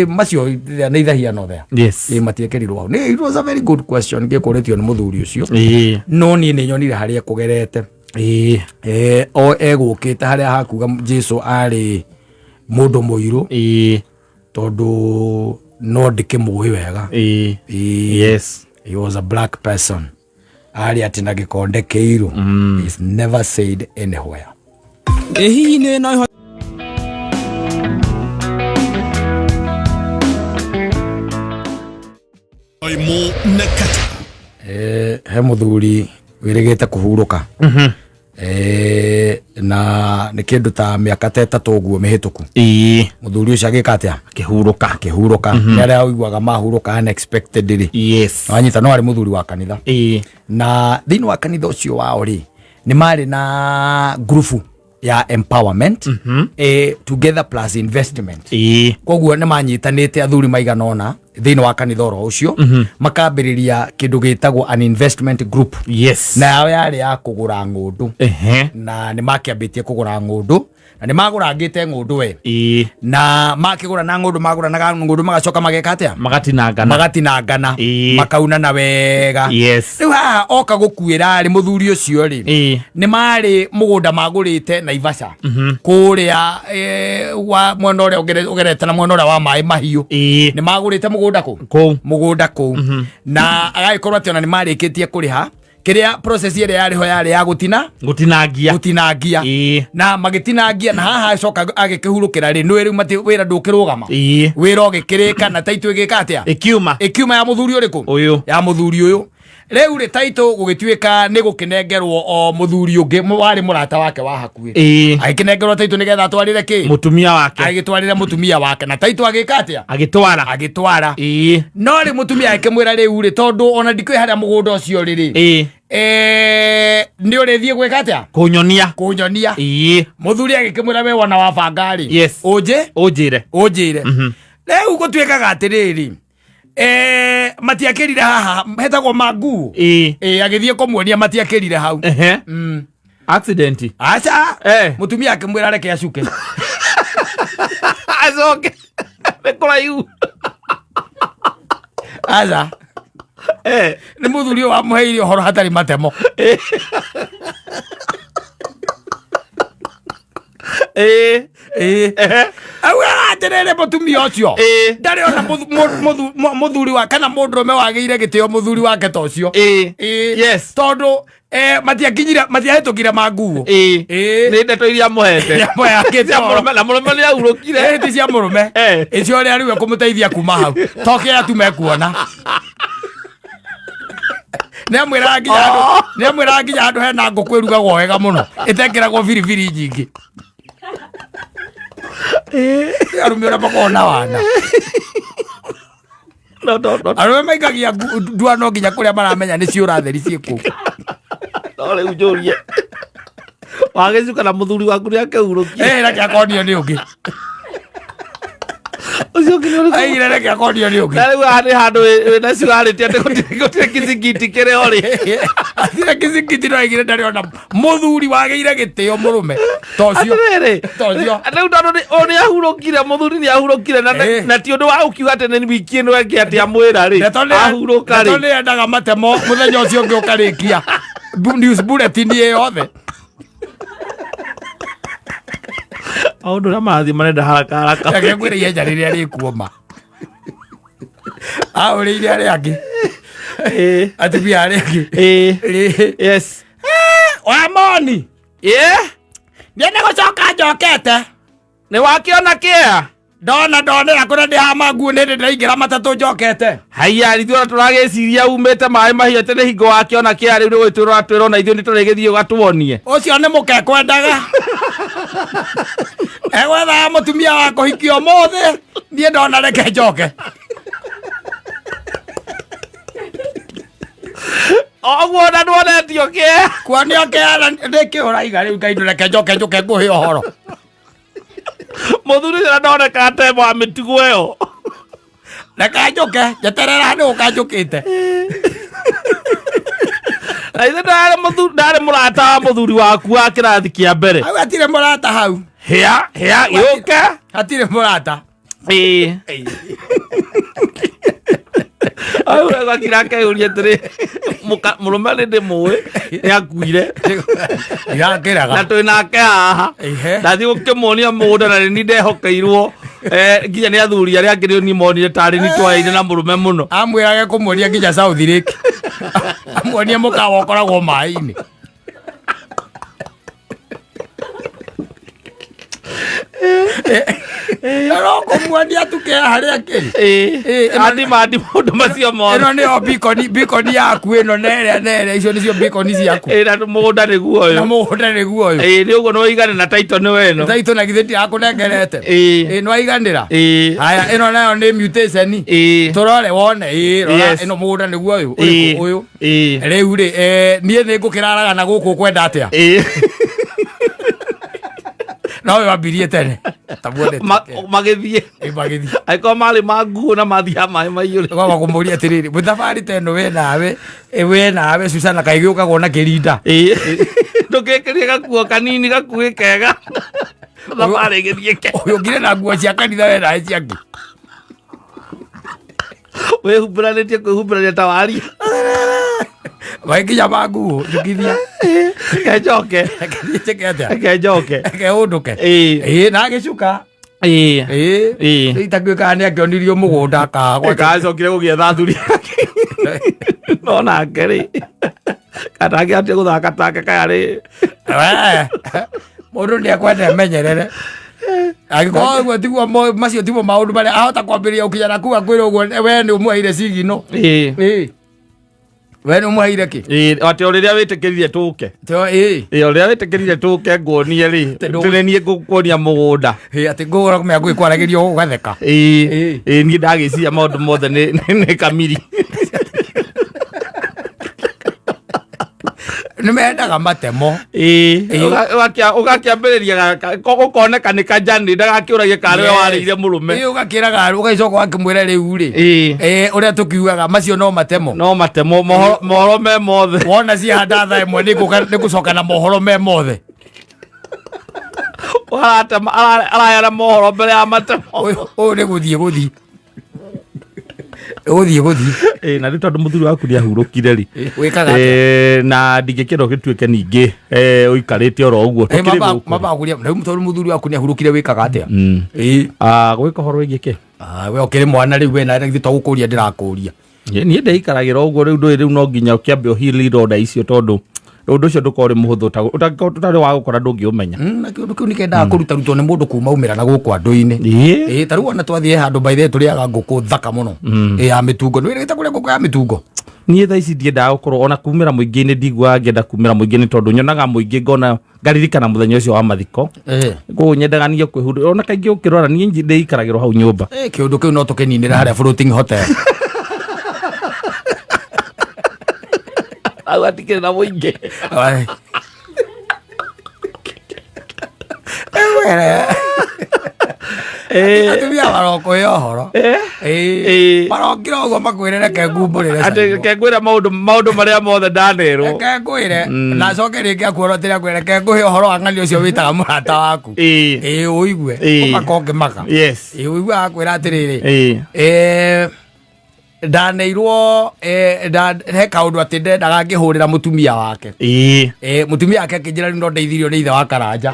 Speaker 2: macio nĩ ithahia no there. Matiekĩrirwo hau. It was a very good question gĩkũrĩtio nĩ mũthuri ũcio. No niĩ nĩ nyonire harĩa ekũgerete. O egũkĩte harĩa hakuga Jesu arĩ mũndũ mũirũ. Tondũ no ndĩkĩmũĩ wega.
Speaker 1: Yes.
Speaker 2: He was a black person. Arĩ atĩ na gĩkonde kĩirũ. He's never said anywhere.
Speaker 3: Ĩ hihi nĩ no
Speaker 2: He mũthuri wĩrĩgĩte kũhurũka. Na nĩ kĩndũ ta mĩaka ta 3 ũguo mĩhĩtũku. Mũthuri ũcio agĩka atĩa?
Speaker 1: Akĩhurũka.
Speaker 2: Akĩhurũka. Nĩ arĩa ũiguaga mahurũka unexpectedly.
Speaker 1: Yes.
Speaker 2: Wanyita no arĩ mũthuri wa kanitha. Na thĩinĩ wa kanitha ũcio wao rĩ, nĩ marĩ na ngurubu ya empowerment, together plus investment. Koguo nĩ manyitanĩte athuri maigana ũna thĩinĩ wa kanitha oro ũcio, makambĩrĩria kĩndũ gĩtagwo an investment group.
Speaker 1: Yes.
Speaker 2: Na yao yarĩ ya kũgũra ng'ũndũ. Na nĩ makĩambĩtie kũgũra ng'ũndũ, na nĩ magũrangĩte ng'ũndũ we. Na makĩgũra na ng'ũndũ, magũra na ng'ũndũ magacoka mageka atĩa?
Speaker 1: Magatinangana.
Speaker 2: Magatinangana. Makaunana wega.
Speaker 1: Yes.
Speaker 2: Rĩu haha oka gũkuĩra rĩ mũthuri ũcio rĩ, nĩ marĩ mũgũnda magũrĩte Naivasha. Kũrĩa wa mwena ũrĩa ũgerete na mwena ũrĩa wa maĩ mahiũ. Nĩ magũrĩte mũgũnda kũ?
Speaker 1: Kũu.
Speaker 2: Mũgũnda kũu. Na agagĩkorwo atĩ ona nĩ marĩkĩtie kũrĩha. Kĩrĩa process ĩrĩa yarĩ ho yarĩ ya gũtina?
Speaker 1: Gũtinangia.
Speaker 2: Gũtinangia. Na magĩtinangia, na haha acoka agĩkĩhurũkĩra rĩ, nĩũĩ rĩu wĩra ndũkĩrũgama. Wĩra ũgĩkĩrĩka na taitũ ĩgĩka atĩa?
Speaker 1: Ĩkiuma.
Speaker 2: Ĩkiuma ya mũthuri ũrĩkũ?
Speaker 1: Ũyũ.
Speaker 2: Ya mũthuri ũyũ. Rĩu rĩ taitũ gũgĩtuĩka nĩ gũkĩnengerwo o mũthuri ũngĩ warĩ mũrata wake wa hakuhĩ. Agĩkĩnengerwo taitũ nĩgetha atwarĩre kĩ?
Speaker 1: Mũtumia wake.
Speaker 2: Agĩtwarĩre mũtumia wake, na taitũ agĩka atĩa?
Speaker 1: Agĩtwara.
Speaker 2: Agĩtwara. No rĩ mũtumia akĩmwĩra rĩu rĩ, tondũ ona ndikũĩ harĩa mũgũnda ũcio rĩ rĩ. Nĩ ũrĩthiĩ gwĩka atĩa?
Speaker 1: Kũnyonia.
Speaker 2: Kũnyonia. Mũthuri agĩkĩmwĩra we wona wabanga rĩ.
Speaker 1: Yes.
Speaker 2: Ũnjĩ?
Speaker 1: Ũnjĩre.
Speaker 2: Ũnjĩre. Rĩu gũtuĩkaga atĩrĩrĩ, matiakĩrire haha hetagwo manguo. Agĩthiĩ kũmuonia matiakĩrire hau.
Speaker 1: Accident.
Speaker 2: Aca. Mũtumia akĩmwĩra reke acuke.
Speaker 1: Acoke. Nĩ kũraihu.
Speaker 2: Aca. Nĩ mũthuri ũyũ wamũheire ũhoro hatarĩ matemo. Augaga atĩrĩrĩ mũtumia ũcio. Ndarĩ ona mũthuri wa kana mũndũrũme wagĩire gĩtĩo mũthuri wake ta ũcio.
Speaker 1: Yes.
Speaker 2: Tondũ matiakinyire, matiahĩtũkire manguo.
Speaker 1: Nĩ ndeto iria mũhete.
Speaker 2: Iria mũheakĩte
Speaker 1: Cia mũrũme, na mũrũme nĩ ahurũkire.
Speaker 2: Ti cia mũrũme. Icio ũrĩa rĩu ekũmũteithia kuma hau. To kĩrĩa tu mekuona. Nĩamwĩraga nginya handũ, nĩamwĩraga nginya handũ hena ngũkũ ĩrugagwo wega mũno, ĩtekĩragwo biribiri nyingĩ. Arũme ũrĩa makoragwo na wana.
Speaker 1: No, no, no.
Speaker 2: Arũme maikagia ndua no nginya kũrĩa maramenya nĩ ciũra theri ciĩ kũu.
Speaker 1: No rĩu njũrie. Wagĩcuka na mũthuri waku nĩ akĩhurũkia.
Speaker 2: Reke akonio nĩ ũngĩ.
Speaker 1: Ũcio ũngĩ nĩ ũrĩkũ?
Speaker 2: Aigire reke akonio nĩ ũngĩ.
Speaker 1: Na rĩu haha nĩ handũ wĩna surety atĩ gũtirĩ kĩzingiti kĩrĩ ho rĩ.
Speaker 2: Hatirĩ kĩzingiti no aigire ndarĩ ona mũthuri wagĩire gĩtĩo mũrũme. Ta ũcio.
Speaker 1: Atĩrĩrĩ.
Speaker 2: Ta ũcio.
Speaker 1: Rĩu tondũ ũyũ nĩ ahurũkire, mũthuri nĩ ahurũkire na ti ũndũ wa gũkiuga atĩ nĩ wiki ĩno ĩngĩ atĩ amwĩra rĩ.
Speaker 2: Ndeto
Speaker 1: Ahurũka rĩ.
Speaker 2: nĩ endaga matemo mũthenya ũcio ũngĩ ũkarĩkia. News bulletin ĩ yothe.
Speaker 1: Maũndũ ũrĩa marathiĩ marenda haraka haraka.
Speaker 2: Reke ngwĩre ihenya rĩrĩa rĩkuoma. Ahũrĩire arĩa angĩ. Atumia arĩa angĩ.
Speaker 1: Yes.
Speaker 2: Oya moni. Niĩ nĩ gũcoka njokete.
Speaker 1: Nĩ wakĩona kĩa?
Speaker 2: Ndona, ndonera kũrĩa ndĩ hama nguo nĩ ndĩraingĩra matatũ njokete.
Speaker 1: Haiya, ithuĩ ona tũragĩciria umĩte maĩ mahiũ atĩ nĩ hingo wakĩona kĩa rĩu nĩ gwĩtwĩra ũratwĩra ona ithuĩ nĩ tũrĩgĩthiĩ ũgatuonie.
Speaker 2: Ũcio nĩ mũke kwendaga. Egwethaga mũtumia wa kũhikia ũmũthĩ, niĩ ndona reke njoke.
Speaker 1: Ũguo ona ndwonetio kĩa?
Speaker 2: Kuonio kĩa na nĩkĩ ũraiga rĩu Ngai ndũreke njoke njũke ngũhe ũhoro.
Speaker 1: Mũthuri ũcio ndoneka atemo wa mĩtugo ĩyo.
Speaker 2: Reke njũke, njeterera nĩ gũka njũkĩte.
Speaker 1: Na ithe ndarĩ mũrata wa mũthuri waku wa kĩrathi kĩa mbere.
Speaker 2: Hau hatirĩ mũrata hau.
Speaker 1: Hĩa, hĩa, gĩũke.
Speaker 2: Hatirĩ mũrata.
Speaker 1: Ĩĩ. Au gakira akeyũria atĩrĩ, mũrũme nĩ ndĩmũĩ, nĩ akuire.
Speaker 2: Irakĩraga.
Speaker 1: Na twĩ nake haha.
Speaker 2: Ehe.
Speaker 1: Ndathiĩ gũkĩmuonia mũgũnda na nĩ ndehokeirwo. Nginya nĩ athuri arĩa angĩ nĩ monire tarĩ nĩ twaire na mũrũme mũno.
Speaker 2: Amwĩrage kũmuonia nginya South Lake. Amuonie mũkawa ũkoragwo maĩ-inĩ. No kũmuonia tuke harĩa kĩrĩ.
Speaker 1: Ĩĩ. Andi mandi maũndũ macio mothe.
Speaker 2: Ĩno nĩyo beacon yaku ĩno na ĩrĩa na ĩrĩa, icio nĩcio beacon ciaku.
Speaker 1: Ĩĩ, na mũgũnda nĩguo ũyũ.
Speaker 2: Na mũgũnda nĩguo ũyũ.
Speaker 1: Ĩĩ, nĩ ũguo nĩ waigana na title nĩwe ĩno.
Speaker 2: Title na githĩ ndirakũnengerete.
Speaker 1: Ĩĩ.
Speaker 2: Ĩĩ, nĩ waiganĩra.
Speaker 1: Ĩĩ.
Speaker 2: Haya, ĩno nayo nĩ mutation.
Speaker 1: Ĩĩ.
Speaker 2: Tũrore wone, ĩĩ, rora,
Speaker 1: Yes.
Speaker 2: ĩno mũgũnda nĩguo ũyũ,
Speaker 1: Ĩĩ.
Speaker 2: ũrĩkũ ũyũ.
Speaker 1: Ĩĩ.
Speaker 2: Rĩu rĩ, niĩ nĩ ngũkĩraraga na gũkũ ũkwenda atĩa?
Speaker 1: Ĩĩ.
Speaker 2: No we wambirie tene. Ta muone tene.
Speaker 1: Magĩthiĩ.
Speaker 2: Ĩ, magĩthiĩ.
Speaker 1: Angĩkorwo marĩ ma nguo na mathiaga maĩ maiyũre.
Speaker 2: Kwamba kũmũria atĩrĩrĩ, mũthabarĩ ta ĩno we nawe, we nawe Susana kaĩ gĩũkagwo na kĩrinda.
Speaker 1: Ĩĩ. Ndũgĩkĩrie gakuo kanini gakuĩ kega. Thabarĩ ĩgĩthiĩ ke.
Speaker 2: Ũyũ ũngire na nguo cia kanitha we nawe ciangĩ.
Speaker 1: Wĩhumbũranĩtie kwĩhumbũrania ta waria.
Speaker 2: Magĩkinya ma nguo, njũkithia.
Speaker 1: Reke njoke.
Speaker 2: Reke thiĩ njĩke atĩa?
Speaker 1: Reke njoke.
Speaker 2: Reke ũndũke.
Speaker 1: Ĩĩ.
Speaker 2: Ĩĩ, na agĩcuka.
Speaker 1: Ĩĩ.
Speaker 2: Ĩĩ.
Speaker 1: Ĩĩ.
Speaker 2: Rĩu itakiũĩ kana nĩ akĩonirio mũgũnda akagwa.
Speaker 1: Kacokire gũgĩetha athuri ake. No nake rĩ. Kana angĩahotire gũthaka take kaya rĩ.
Speaker 2: Wee. Mũndũ nĩ ekwenda emenyerere. Angĩkorwo ũguo tiguo macio timo maũndũ marĩa ahota kwambĩrĩria gũkinya na kuu akwĩra ũguo, we nĩ ũmũheire cigino.
Speaker 1: Ĩĩ.
Speaker 2: Ĩĩ. We nĩ ũmũheire kĩ?
Speaker 1: Ĩĩ, atĩ o rĩrĩa wĩtĩkĩrire tũke.
Speaker 2: Tĩ o, ĩĩ.
Speaker 1: Ĩĩ, o rĩrĩa wĩtĩkĩrire tũke nguonie rĩ,
Speaker 2: Tondũ
Speaker 1: tĩ nĩ niĩ ngũkuonia mũgũnda.
Speaker 2: Ĩĩ, atĩ ngũgũra kũmenya ngũgĩkwaragĩria ũguo ũgatheka.
Speaker 1: Ĩĩ.
Speaker 2: Ĩĩ.
Speaker 1: Ĩĩ, niĩ ndagĩciria maũndũ mothe nĩ kamiri.
Speaker 2: Nĩ mendaga matemo.
Speaker 1: Ĩĩ.
Speaker 2: Ĩĩ.
Speaker 1: Ũgakĩambĩrĩria gũkoneka nĩ kanjani, ndagakĩũragie kana nĩwe
Speaker 2: Yes.
Speaker 1: warĩire mũrũme.
Speaker 2: Ĩĩ, ũgakĩraga, ũgagĩcoka ũgakĩmwĩra rĩu rĩ.
Speaker 1: Ĩĩ.
Speaker 2: Ĩĩ, ũrĩa tũkiugaga, macio no matemo.
Speaker 1: No matemo, mohoro me mothe.
Speaker 2: Wona ciahanda thaa ĩmwe nĩ ngũcoka na mohoro me mothe.
Speaker 1: Aratema, arayara mohoro mbere ya matemo.
Speaker 2: Ũyũ nĩ gũthiĩ gũthiĩ. Gũthiĩ gũthiĩ.
Speaker 1: Ĩĩ, na rĩu tondũ mũthuri waku nĩ ahurũkire rĩ.
Speaker 2: Ĩĩ, wĩkaga atĩa?
Speaker 1: Ĩĩ, na ndingĩkĩenda ũgĩtuĩke ningĩ, ũikarĩte oro ũguo,
Speaker 2: Ĩĩ,
Speaker 1: tũkĩrĩ gũkũ.
Speaker 2: mamba kũria, rĩu tondũ mũthuri waku nĩ ahurũkire wĩkaga atĩa? Ĩĩ.
Speaker 1: Gwĩka ũhoro wĩgiĩ kĩ?
Speaker 2: We ũkĩrĩ mwana rĩu we na githĩ to gũkũria ndĩrakũria.
Speaker 1: Niĩ ndĩikaragĩra ũguo rĩu ndũĩ rĩu no nginya ũkĩambe ũheal ironda icio tondũ ũndũ ũcio ndũkorwo ũrĩ mũhũthũ ta ũtarĩ wa gũkora ndũngĩũmenya.
Speaker 2: Na kĩũndũ kĩu nĩkĩendaga kũrutarutwo nĩ mũndũ kuma umĩra na gũkũ andũ-inĩ.
Speaker 1: Ĩĩ.
Speaker 2: Ĩĩ, ta rĩu ona twathiĩ handũ by the way tũrĩaga ngũkũ thaka mũno. Ĩĩ, ya mĩtungo. Nĩwĩrĩgĩte kũrĩa ngũkũ ya mĩtungo?
Speaker 1: Niĩ thaa ici ndiendaga gũkorwo ona kumĩra mũingĩ-inĩ, ndiguaga ngĩenda kumĩra mũingĩ-inĩ tondũ nyonaga mũingĩ ngona ngaririkana mũthenya ũcio wa mathiko. Koguo nyendaga niĩ kwĩhunda ona kaingĩ ũkĩrora niĩ ndĩikaragĩrwo hau nyũmba.
Speaker 2: Kĩũndũ kĩu no tũkĩninĩre harĩa floating hotel.
Speaker 1: Hau hatikĩrĩ na mũingĩ.
Speaker 2: Ai. Atumia marokũhe ũhoro. Marokire ũguo makwĩre reke ngumbũrĩre
Speaker 1: Atĩ
Speaker 2: Simon.
Speaker 1: reke ngwĩre maũndũ marĩa mothe ndanerwo.
Speaker 2: Reke ngwĩre, na acoke rĩngĩ akuorotere akwĩre, reke ngũhe ũhoro wa ng'ania ũcio wĩtaga mũrata waku. Ũigue. Ũmaka ũngĩmaka. Ũigue akwĩra atĩrĩrĩ. Ndaneirwo, he kaũndũ atĩ ndendaga ngĩhũrĩra mũtumia wake. Mũtumia wake akĩnjĩra rĩu no ndeithirio nĩ ithe wa Karanja.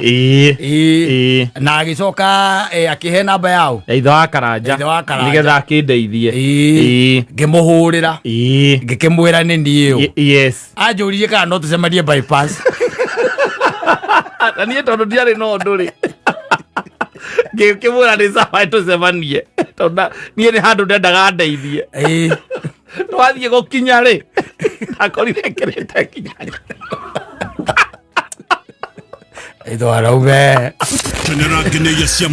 Speaker 2: Na agĩcoka, akĩhe namba yao.
Speaker 1: Ya ithe wa Karanja.
Speaker 2: Ithe wa Karanja.
Speaker 1: Nĩgetha akĩndeithie.
Speaker 2: Ngĩmũhũrĩra. Ngĩkĩmwĩra nĩ niĩ ũyũ.
Speaker 1: Yes.
Speaker 2: Anjũririe kana no tũcemanie bypass.
Speaker 1: Na niĩ tondũ ndiarĩ na ũndũ rĩ. Ngĩkĩmwĩra nĩ sawa tũcemanie. Tondũ niĩ nĩ handũ ndendaga ndeithie. Twathiĩ gũkinya rĩ, ndakorire ekĩrĩte nginya.
Speaker 2: Itwaraume.
Speaker 6: Kenera ngeneia cia